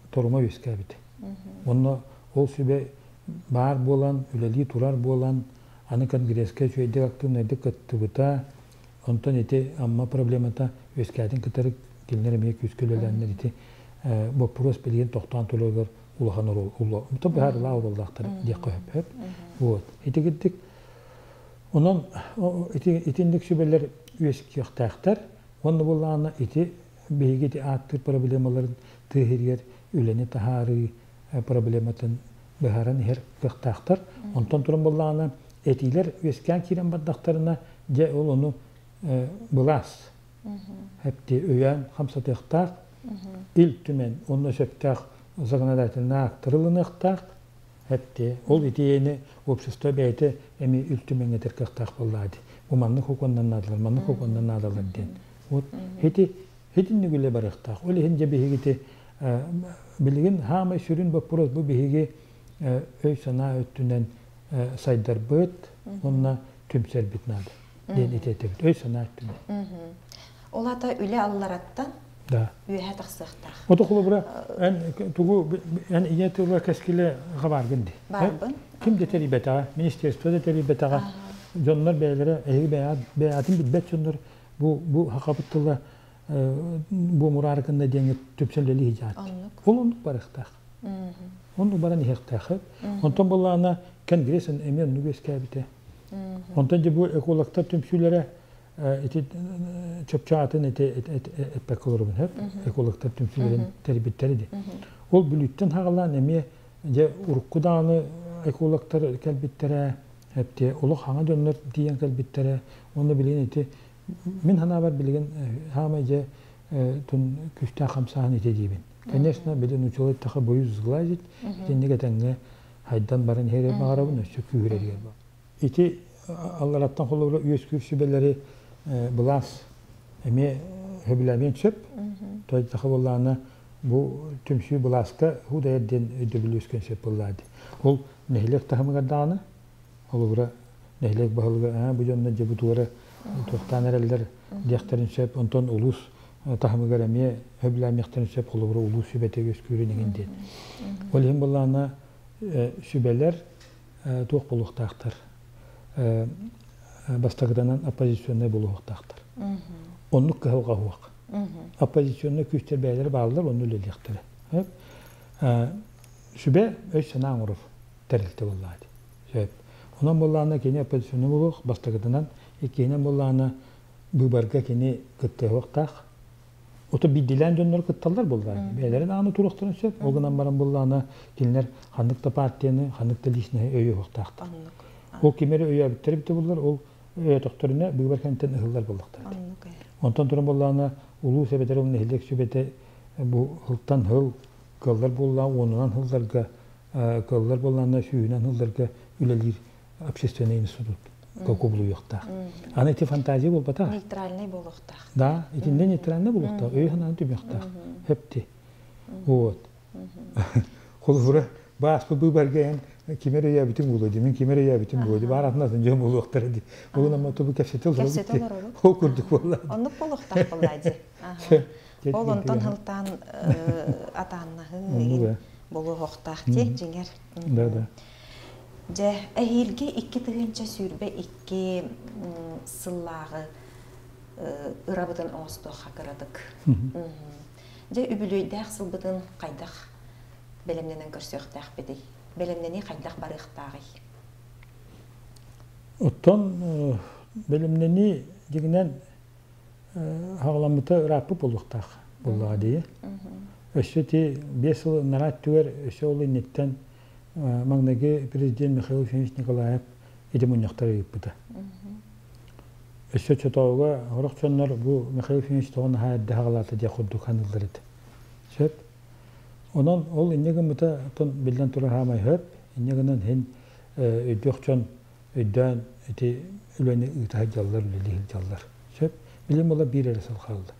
Speaker 2: торума үөскээбитэ. Онно ол сүбэ баар буолан, үлэлии турар буолан, аны конгресска үчүгэйдик активнайдык кыттыбыта. Онтон ити Амма проблемата үөскээтин кытары кинилэр эмиэ күүскэ үлэлээннэр ити боппуруос билигин тохтоон турарыгар улахан оруол быһаарылаах оруоллаахтар диэххэ сөп. Вот. Ити кирдик онон ити итинник сүбэлэр үөскүөхтээхтэр. Уонна буоллаҕына ити биһиги ити ааттыыр проблемаларын тыа иһигэр үлэни таһаарыы проблематын быһааран иһэр кыахтаахтар. Онтон туран буоллаҕына этиилэр үөскээн киирэн бардахтарына дьэ ол ону былаас эпти өйөөн хамсатыахтаах Ил Түмэн онно сөптөөх законодательнай актары ылыныахтаах эпти ол итиэни общество бэйэтэ эми Ил Түмэҥҥэ этэр кыахтаах буоллаа дии бу маннык хокуоннан наадалар маннык хокуоннан наадалар диэн вот ити итинник үлэ барыахтаах ол иһин дьэ биһигити билигин хаамай сүрүн боппуруос бу биһиги өй-санаа өттүнэн сайдарбыт уонна түмсэрбит наада диэн ити этэбит өй-санаа өттүнэн.
Speaker 1: Ол аата үлэ аллараттан
Speaker 2: да.
Speaker 1: үөһэ тахсыахтаах.
Speaker 2: Ото холобура эн тугу эн ийэ тыла кэскилэ хабааргын ди.
Speaker 1: Баарбын.
Speaker 2: Ким да тэрийбэтэҕэ, министерство да тэрийбэтэҕэ, дьоннор бэйэлэрэ эһиги бэйэҕитин билбэт дьоннор бу бу хахабыт тыла бу мураарыкынна диэҥҥэ түпсэн үлэлии сылдьаат. Ол оннук барыахтаах. Оннук баран иһиэхтээх. Онтон буоллаҕына Конгресс эмиэ оннук үөскээбитэ. Онтон дьэ бу экологтар түмсүүлэрэ ити чопчу атын ити эппэккэ олоробун сөп экологтар түмсүүлэрин тэрийбиттэр ди. Ол Бүлүүттэн хаҕалаан эмиэ дьэ урукку даҕаны экологтар кэлбиттэрэ, эптиэ олох хаҥа дьоннор тиийэн кэлбиттэрэ. Уонна билигин ити мин санаабар билигин хаамай дьэ тун күүстээх хамсааһын ити диибин. Конечно, били нуучалыы эттэххэ боюсь сглазить, итинник этэҥҥэ хайдан баран иһэрэ баҕарабын, өссө күүһүрэригэр Ити аллараттан холобура үөскүүр сүбэлэри былаас эмиэ сөбүлээмиэн сөп. Тойдахы буоллаҕына бу түмсүү былааска худайар диэн өйдөбүл үөскүөн сөп буоллаа дии. Ол нэһилиэк таһымыгар даҕаны холобура нэһилиэк баһылыга бу дьонно дьэ бу туора туохтаан эрэллэр диэхтэрин сөп. Онтон улуус таһымыгар эмиэ сөбүлээмиэхтэрин сөп холобура улуус сүбэтэ үөскүүрүн иҥин диэн. Ол иһин буоллаҕына сүбэлэр туох буолуохтаахтар бастакытынан оппозиционнай буолуохтаахтар. Оннук кыһалҕа суох. Оппозиционнай күүстэр бэйэлэрэ бааллар, онно үлэлиэхтэрэ. Сүбэ өй-санаа оҥорор тэрилтэ буоллаҕа дии. Сөп. Онон буоллаҕына кини оппозиционнай буолуох, бастакытынан, иккиһинэн буоллаҕына быыбарга кини кыттыһыахтаах. Ото биирдиилээн дьоннор кытталлар буоллаҕа. Бэйэлэрин ааны туруохтарын сөп. Ол гынан баран буоллаҕына кинилэр ханнык да партияны, ханнык да личноһы өйүөхтаахтар. Ол ким эрэ өйөөбүттэрэ эбитэ буоллар, ол өйөөтөхтөрүнэ быыбар кэнниттэн ыһыллар буоллахтара. Онтон туран буоллаҕына улуус эбэтэр ол нэһилиэк сүбэтэ бу сылтан сыл кыаллар буоллаҕа уонунан сылларга Кыаллар буоллаҕына сүүһүнэн сылларга үлэлиир общественный институт кубулуйуохтаах. Аны ити фантазия буолбатах.
Speaker 1: Нейтральный буолуохтаах.
Speaker 2: Да, итиннэ нейтральный буолуохтаах, өй санааны түмүөхтээх. Хепти. Вот. Холобура, бааспы быыбарга эн ким эрэ өйөөбүтүн буолуо дии, мин ким эрэ өйөөбүтүн буолуо дии, баар атын дьон буолуохтара дии. Ол ама тобу кэпсэтэ олоробут дии. Ол курдук буолла.
Speaker 1: Оннук буолуохтаах буолла дии. Ол онтон сылтаан атааннаһыы буолуохтаах дии, дьиҥэр.
Speaker 2: Да, да.
Speaker 1: Дьэ, эһиилги 2022 сыллааҕы ырабытын оҥостуохха кыратык. Дьэ, үбүлүөйдээх сылбытын хайдах бэлэмнэнэн көрсүөхтээхпитий? Бэлэмнэнии хайдах барыахтааҕый?
Speaker 2: Оттон бэлэмнэнии дьиҥинэн хаҕаламмыта ырааппыт буолуохтаах буоллаҕа дии. Өссө ити 5 сыл ынараа өттүгэр өссө ол инниттэн маҥнайгы президент Михаил Ефимович Николаев ити мунньахтары ыыппыта. Өссө оччотооҕуга сорох дьоннор бу Михаил Ефимович тоҕо наһаа эрдэ хаҕалаата диэх курдук саныыллар этэ. Сөп. Онон ол инньэ гыммыта оттон биллэн турар хаамай сөп. Инньэ гынан иһин өйдүөх дьон өйдөөн ити үлэни ыыта сылдьаллар, үлэлии сылдьаллар. Сөп. Билим була биир эрэ сыл хаалла.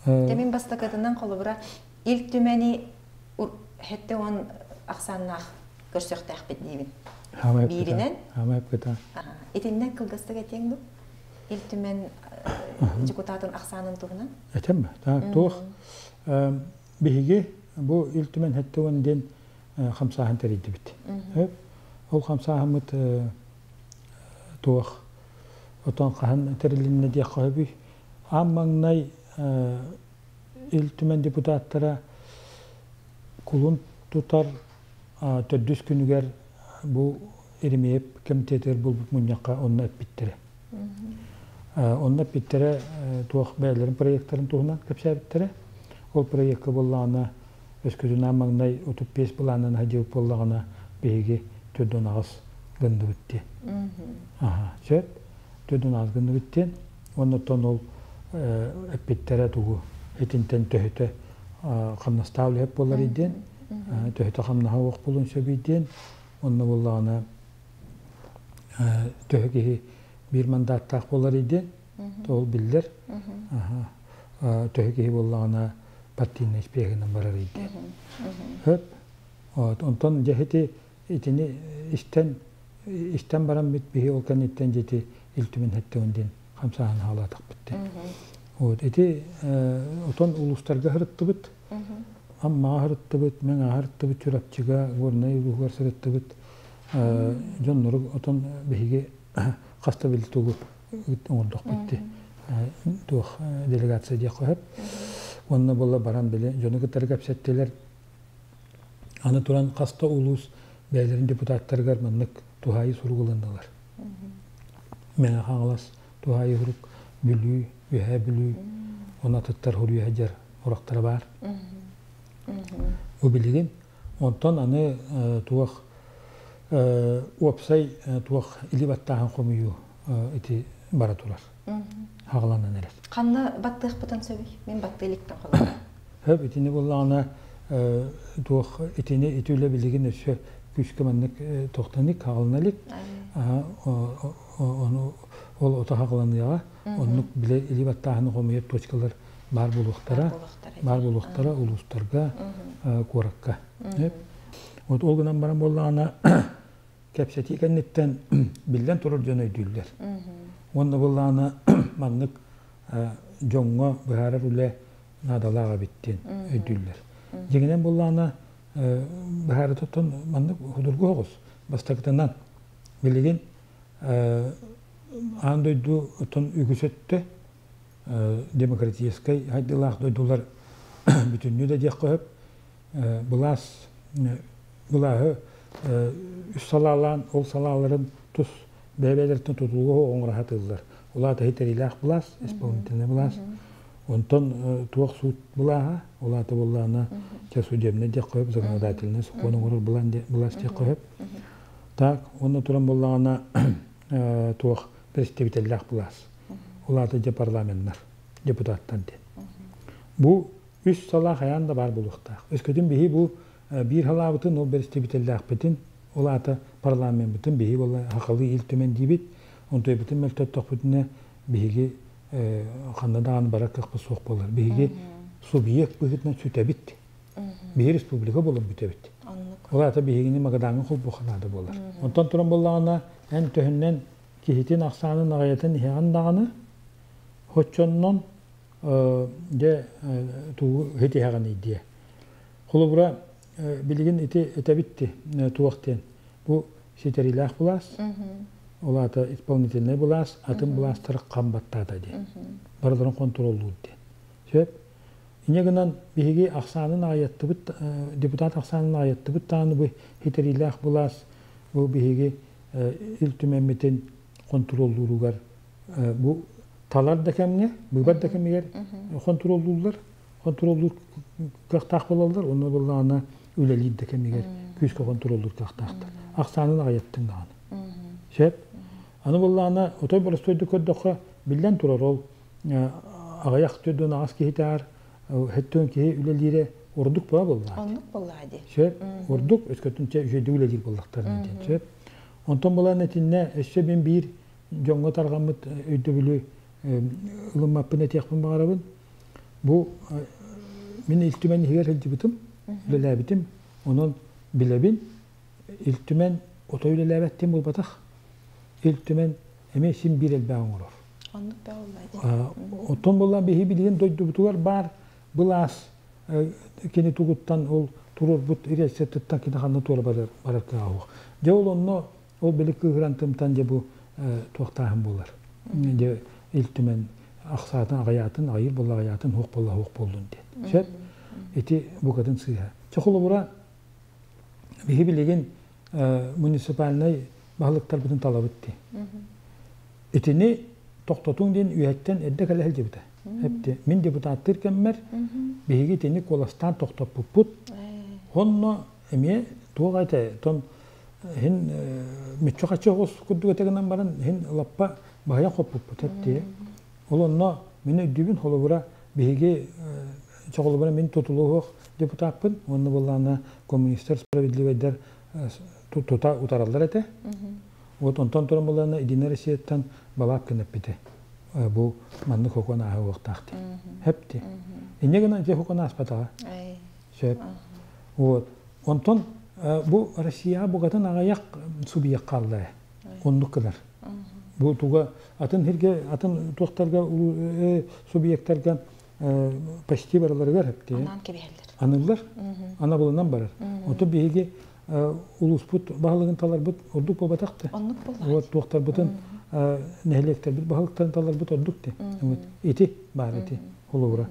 Speaker 1: Дьэ мин бастакытынан холобура Ил Түмэни хэттэ он ахсааннаах көрсүөхтээхпит диибин. Бииринэн. Итиннэ кылгастык этиэҥ дуу? Ил Түмэн дьокутаатын ахсаанын туһунан.
Speaker 2: Этем туох биһиги бу Ил Түмэн хэттэ он диэн хамсааһын тэрийдибит. Ол хамсааһыммыт туох отон хаһан тэрилиннэ диэххэ сөбүй. Аан маҥнай Ил Түмэн депутаттара кулун тутар төрдүс күнүгэр бу Еремеев кэмитиэтигэр буолбут мунньахха онно эппиттэрэ. Онно эппиттэрэ туох бэйэлэрин проектарын туһунан кэпсээбиттэрэ. Ол проекка буоллаҕына өскөтүн аан маҥнай 35 былаанынан сылдьыбыт буоллаҕына биһиги 48 гынныбыт диэн. Аха, сөп. 48 гынныбыт диэн. Уонна оттон ол эппиттэрэ тугу итинтэн төһөтө хамнастаах үлэһит буолар диэн, төһөтө хамнаһа уох буолуон сөбүй диэн, онно буоллаҕына төһө киһи биир мандааттаах буолар диэн, ол биллэр. Төһө киһи буоллаҕына партийнай спиһигинэн барар диэн. Хөп. Онтон дьэ ити итини истэн истэн баран бит биһи ол кэнниттэн дьити Ил Түмэн хэттэгин диэн хамсааһын хаалаатахпыт диэн. Вот ити отон улуустарга сырыттыбыт. Аммаҕа сырыттыбыт, Мэҥэҕэ сырыттыбыт, Чурапчыга, Горнай улууһугар сырыттыбыт. Дьоннору отон биһиги хаста били тугу оҥордохпут дии. Туох делегация диэх сөп. Уонна буолла баран били дьону кытары кэпсэттилэр. Аны туран хаста улуус бэйэлэрин депутаттарыгар маннык туһаайыы сурук ылыннылар. Мэҥэ Хаҥалас туһаайыы сурук Бүлүү, Үөһээ Бүлүү, уонна атыттар суруйа сылдьар урактара баар. Бу билигин. Онтон аны туох уопсай туох или баттааһын хомуйуу ити бара турар. Хаҕаланан эрэр.
Speaker 1: Ханна баттыахпытын сөбүй? Мин баттыы иликтэн холобура.
Speaker 2: Хөп итини буллаҕына туох итини ити үлэ билигин өссө күүскэ маннык тохтоник хаҕалана илик. Ону ол ото хаҕаланыаҕа. Оннук биле или баттааһыны хомуйар точкалар баар буолуохтара. Баар буолуохтара улуустарга, куоракка. Вот ол гынан баран буоллаҕына кэпсэтии кэнниттэн биллэн турар дьон өйдүүллэр. Уонна буоллаҕына маннык дьоҥҥо быһаарар үлэ наадалаах эбит диэн өйдүүллэр. Дьиҥинэн буоллаҕына быһаарытыттан маннык судургу оҕус. Бастакытынан билигин аан дойду оттон үгүс өттө демократическай хайдыылаах дойдулар бүтүннүү да диэххэ сөп былаас былааһы үс салаалаан ол салааларын тус бэйэ-бэйэлэриттэн тутулуга оҥоро сатыыллар. Ол аата итэриилээх былаас, исполнительный былаас. Онтон туох суут былааһа, ол аата буоллаҕына чэ судебный диэххэ сөп, законодательный сокуон оҥорор былаас диэххэ сөп. Так, онно туран буоллаҕына туох представителлээх былаас. Ол аата дьэ парламеннар, депутаттар диэн. Бу Үс салаа хайаан да баар буолуохтаах. Өскөтүн биһи бу биир халаабытын, ол бэрэстэбиитэллээхпитин, ол аата парламеммытын биһи буолла хахалыы Ил Түмэн диибит, онтуйбутун мөлтөттөхпүтүнэ биһиги ханна даҕаны барар кыахпыт суох буолар. Биһиги субъект быһыытынан сүтэбит. Биһи республика буолан бүтэбит. Ол аата биһигини Магадаҥҥа холбуохха наада буолар. Онтон туран буоллаҕына, эн төһөннөн киһитин ахсаанын аҕыйатан иһэҕин даҕаны, оччоннон дьэ тугу итиһэҕиний диэ. Холобура, билигин ити этэбит туох диэн бу ситэриилээх былаас, ол аата исполнительнай былаас, атын былаастары хам баттаата диэн. Барыларын хонтуруоллуур диэн. Сөп? Инньэ гынан биһиги ахсаанын аҕыйаттыбыт, депутат ахсаанын аҕыйаттыбыт даҕаны бу ситэриилээх былаас бу биһиги Ил Түмэммитин хонтуруоллууругар бу талар да кэмҥэ, быыбар да кэмигэр хонтуруоллууллар, хонтуруоллуур кыахтаах буолаллар, онно буоллаҕына үлэлиир да кэмигэр күүскэ хонтуруоллуур кыахтаахтар. Ахсаанын аҕыйаттыҥ даҕаны. Сөп. Аны буоллаҕына, отой боростуойдук көрдөххө, биллэн турар ол аҕыйах төрдүн аҕас киһитээр хэттүөн киһи үлэлиирэ ордук буола буоллаа.
Speaker 1: Оннук буоллаа дии.
Speaker 2: Сөп. Ордук өскөтүн чэ үчүгэйдик үлэлиир буоллахтарына диэн. Сөп. Онтон булан итиннэ өссө мин биир дьоҥҥо тарҕаммыт өйдөбүлү ылыммаппын этиэхпин баҕарабын. Бу мин Ил Түмэн иһигэр сылдьыбытым, үлэлээбитим. Онон билэбин, Ил Түмэн отой үлэлээбэт диэн буолбатах. Ил Түмэн эмиэ син биир элбэҕи оҥорор.
Speaker 1: Оннук буолла
Speaker 2: Оттон буолла биһи билигин дойдубутугар баар былаас кини тугуттан ол туруорбут рецептыттан кини ханна туора барар барар кыаҕа суох. Дьэ ол онно ол били кыыһыран тымтан дьэ бу туохтааһын буолар. Дьэ Ил Түмэн ахсаатын аҕыйаатын аҕыйыыр буолла аҕыйаатын суох буолла суох буоллун диэн. Сөп? Ити букатын сыыһа. Чэ холобура биһи билигин муниципальнай баһылыктарбытын талабыт дии. Итини тохтотуҥ диэн үөһэттэн эрдэ кэлэ сылдьыбыта. Эпти. Мин депутаттыыр кэммэр биһиги итини куоластаан тохтоппуппут. Онно эмиэ туох этэ, тон иһин мүччү-хаччы оҕус курдук этэ гынан баран иһин лаппа баһыйан хоппуппут эптиэ. Ол онно мин өйдүүбүн холобура биһиги чоҕолобура мин тутулуох депутаппын уонна буоллаҕына коммунистар справедливайдар тута утараллар этэ. Вот онтон туран буоллаҕына Единая Россияттан Балабкин эппитэ. Бу маннык хокон ааһа уохтаах дии. Хэпти. Инньэ гынан дьэ хокон ааспатаҕа. Сөп. Вот. Онтон бу Россияҕа букатын аҕыйах субъект хаалла. Оннук гынар. Бу туга атын сиргэ, атын туохтарга субъектарга почти барыларыгар хэпти.
Speaker 1: Анаан кэбиһэллэр.
Speaker 2: Аныллар. Анабылынан барар. Онтон биһиги улууспут баһылыгын таларбыт ордук буолбатах да.
Speaker 1: Оннук буоллаҕа.
Speaker 2: Вот туохтарбытын нэһилиэктэрбит баһылыктарын таларбыт ордук ти. Вот ити баар ити холобура.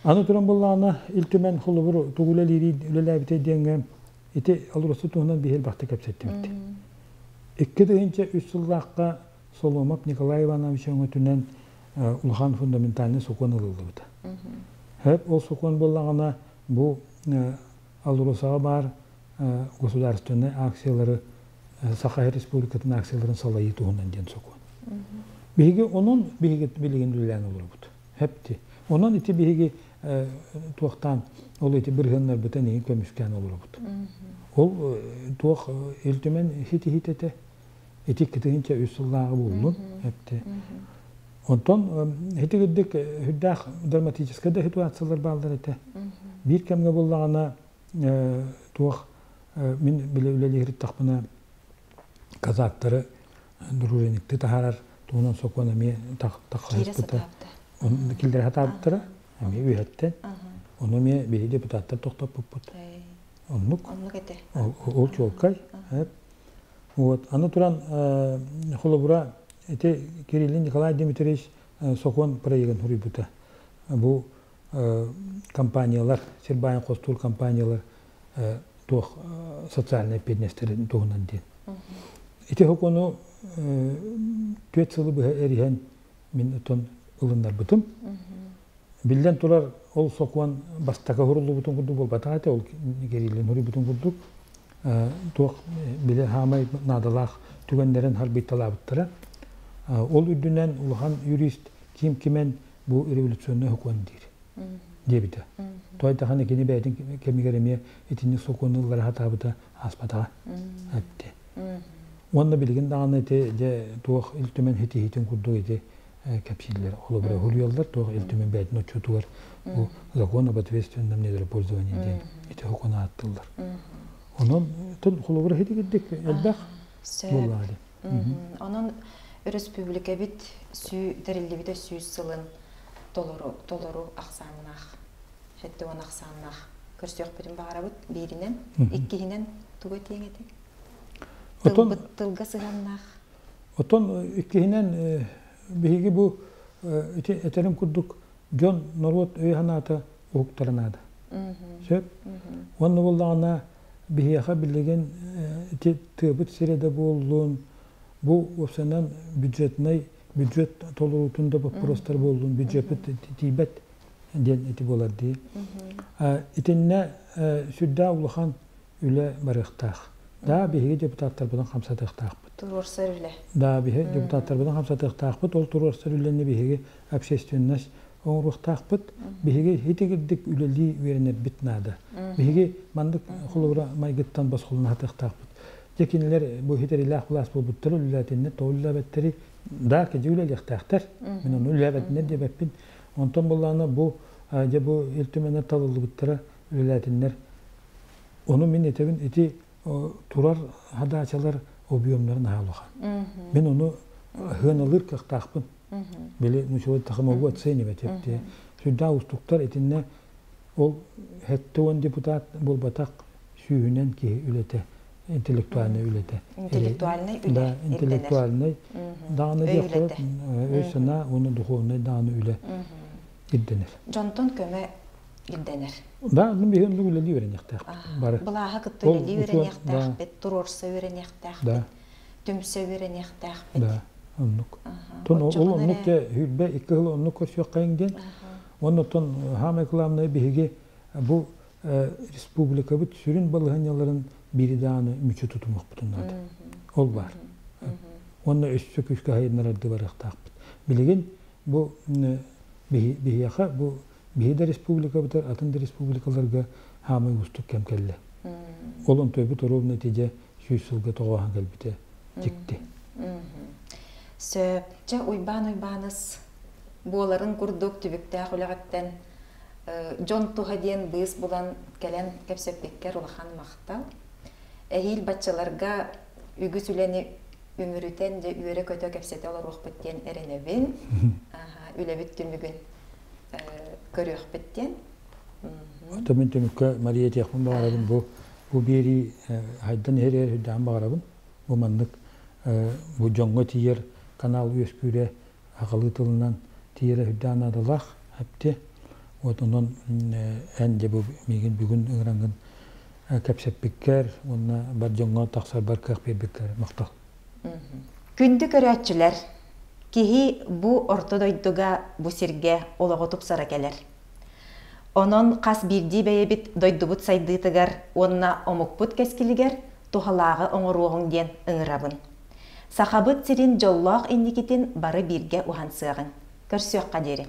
Speaker 2: Аны туран буоллаҕына Ил Түмэн холобур тугу үлэлиирий үлэлээбитэй диэҥҥэ ити АЛРОСА туһунан биһи элбэхтик кэпсэттибит. 2003 сыллаахха Соломов Николай Иванович өҥөтүнэн улахан фундаментальнай сокуон ылыллыбыта. Хөп ол сокуон буоллаҕына бу АЛРОСАҕа баар государственнай акциялары Саха Республикатын акцияларын салайыы туһунан диэн сокуон. Биһиги онон биһиги билигин үлэлээн олоробут. Хэпти. Онон ити биһиги туохтаан ол ити бырыһыаннарбытын иһин көмүскээн олоробут. Ол туох Ил Түмэн ситиһиитэ ити 2003 сыллааҕы буоллун эпти. Онтон ити курдук үрдээх драматическай да ситуациялар бааллар этэ. Биир кэмҥэ буоллаҕына туох мин билэ үлэлиир тахпына казактары дружинникты таһаарар туһунан сокуон эмиэ тахсыспыта. Киллэрэ сатаабыттара эмиэ үөһэттэн. Ону эмиэ биһиги депутаттар тохтоппуппут. Оннук.
Speaker 1: Оннук этэ.
Speaker 2: Ол чуолкай. Вот. Аны туран холобура ити Кириллин Николай Дмитриевич сокуон проегын суруйбута. Бу компаниялар, сир баайын хостуур компаниялар туох социальнай эппиэтинэстэрин туһунан диэн. Ити сокуону 4 сылы быһа эриһэн мин отон ылыннарбытым. Биллэн турар, ол сокуон бастакы хуруллубутун курдук буолбатах этэ, ол Кириллин суруйбутун курдук туох били хаамай наадалаах түгэннэрин харбыйталаабыттара. Ол үрдүнэн улахан юрист Ким Кимен бу революционный сокуон диир. Диэбитэ. Той даҕаны кини бэйэтин кэмигэр эмиэ итинник сокуону ыллара сатаабыта ааспатаҕа. Этти. Уонна билигин даҕаны ити дьэ туох Ил Түмэн хитиһиитин курдук ити кэпсииллэр. Холобура хуруйаллар туох Ил Түмэн бэйэтин отчуотугар бу закон об ответственном недропользовании диэн ити сокуону ааттыыллар. Онон тон холобура хитигирдик элбэх буоллаҕа.
Speaker 1: Онон өрөспүүбүлүкэбит сүү тэриллибитэ 100 сылын толору толору ахсааннаах 70 ахсааннаах көрсүөхпүтүн баҕарабыт бииринэн, иккиһинэн тугу этиэҥ этэй? Тылбыт тылга сыһыаннаах.
Speaker 2: Оттон иккиһинэн биһиги бу ити этэрим курдук дьон норуот өйө-санаата уһуктара наада. Сөп? Уонна буоллаҕына биһиэхэ билигин ити тыабыт сирэ да буоллун, бу уопсайынан бюджетнай бюджет толоруутун да боппуруостар буоллун, бюджеппит тиийбэт диэн ити буолар дии. Итиннэ сүрдээх улахан үлэ барыахтаах. Да, биһиги депутаттарбытын хамсатыахтаахпыт.
Speaker 1: Туруорсар үлэ.
Speaker 2: Да, биһиги депутаттарбытын хамсатыахтаахпыт. Ол туруорсар үлэни биһиги общественность оҥоруохтаахпыт. Биһиги итигирдик үлэлии үөрэнэрбит наада. Биһиги маннык холобура майгыттан босхолоно сатыахтаахпыт. Дьэ кинилэр бу хитэрилээх былаас буолбуттар үлэлээтиннэр, тоҕо үлэлээбэттэри да кэдьи үлэлиэхтээхтэр. Мин ону үлэлээбэтиннэр диэбэппин. Онтон буллаана бу дьэ бу Ил Түмэнэ талыллыбыттара үлэлээтиннэр. Ону мин этэбин ити турар хадаачалар объемнарын наһаа улахан. Мин ону сыаналыыр кыахтаахпын. Били нучевой могу оценивать эпти. Сүрдээх уустуктар итиннэ ол 70 депутат буолбатах сүүһүнэн киһи үлэтэ интеллектуальнай үлэтэ.
Speaker 1: Интеллектуальнай үлэ.
Speaker 2: Да, интеллектуальнай даҕаны диэххэ өй-санаа уонна духовнай даҕаны үлэ ирдэнэр.
Speaker 1: Дьонтон көмө ирдэнэр.
Speaker 2: Да, ну биһи оннук үлэлии үөрэниэхтээхпит. Бары.
Speaker 1: Былааһы кытта үлэлии үөрэниэхтээхпит, туруорса үөрэниэхтээхпит, түмсэ үөрэниэхтээхпит.
Speaker 2: Да, оннук. Тон ол оннук те хүрбэ икки жыл оннук көрсүөххэйиҥ диэн. Оннуттан самое главное биһиги бу республикабыт сүрүн балаһыанньаларын биири даҕаны мүччү тутумуохпутун наада. Ол баар. Уонна өссө күүскэ хайыннарарды барыахтаахпыт. Билигин бу биһиэхэ бу биһи да республикабытар атын да республикаларга хаамай уустук кэм кэллэ. Ол онтойбут ровно итиже 100 сылга тоҕооһон кэлбитэ дьикти.
Speaker 1: Сөп. Чэ, Уйбаан Уйбааныс буоларын курдук түбүктээх үлэҕиттэн дьон туһа диэн быыс булан кэлэн кэпсэппиккэр улахан махтал. Эһиил баччаларга үгүс үлэни үмүрүтэн дьэ үөрэ-көтө кэпсэтэ олоруохпут диэн эрэнэбин. Үлэбит түмүгүн көрүөхпүт диэн.
Speaker 2: Оттон мин түмүккэ Мария этиэхпин баҕарабын бу бу биэрии хайдан иһэр үрдээн баҕарабын. Бу маннык бу дьоҥҥо тиийэр канал үөскүүрэ аҕалыы тылынан тиийэрэ үрдээн наадалаах эпти. Вот онон эн дьэ бу миигин бүгүн ыҥыраҥҥын кэпсэппиккэр уонна бар дьоҥҥо тахсарбар кыах биэрбиккэр махтал.
Speaker 1: Күндү көрөөччүлэр, киһи бу орто дойдуга, бу сиргэ олоҕу тупсара кэлэр. Онон хас биирдии бэйэбит дойдубут сайдыытыгар уонна омукпут кэскилигэр туһалааҕы оҥоруоҕуҥ диэн ыҥырабын. Сахабыт сирин дьоллоох инникитин бары бииргэ уһансыаҕыҥ. Көрсүөххэ диэри.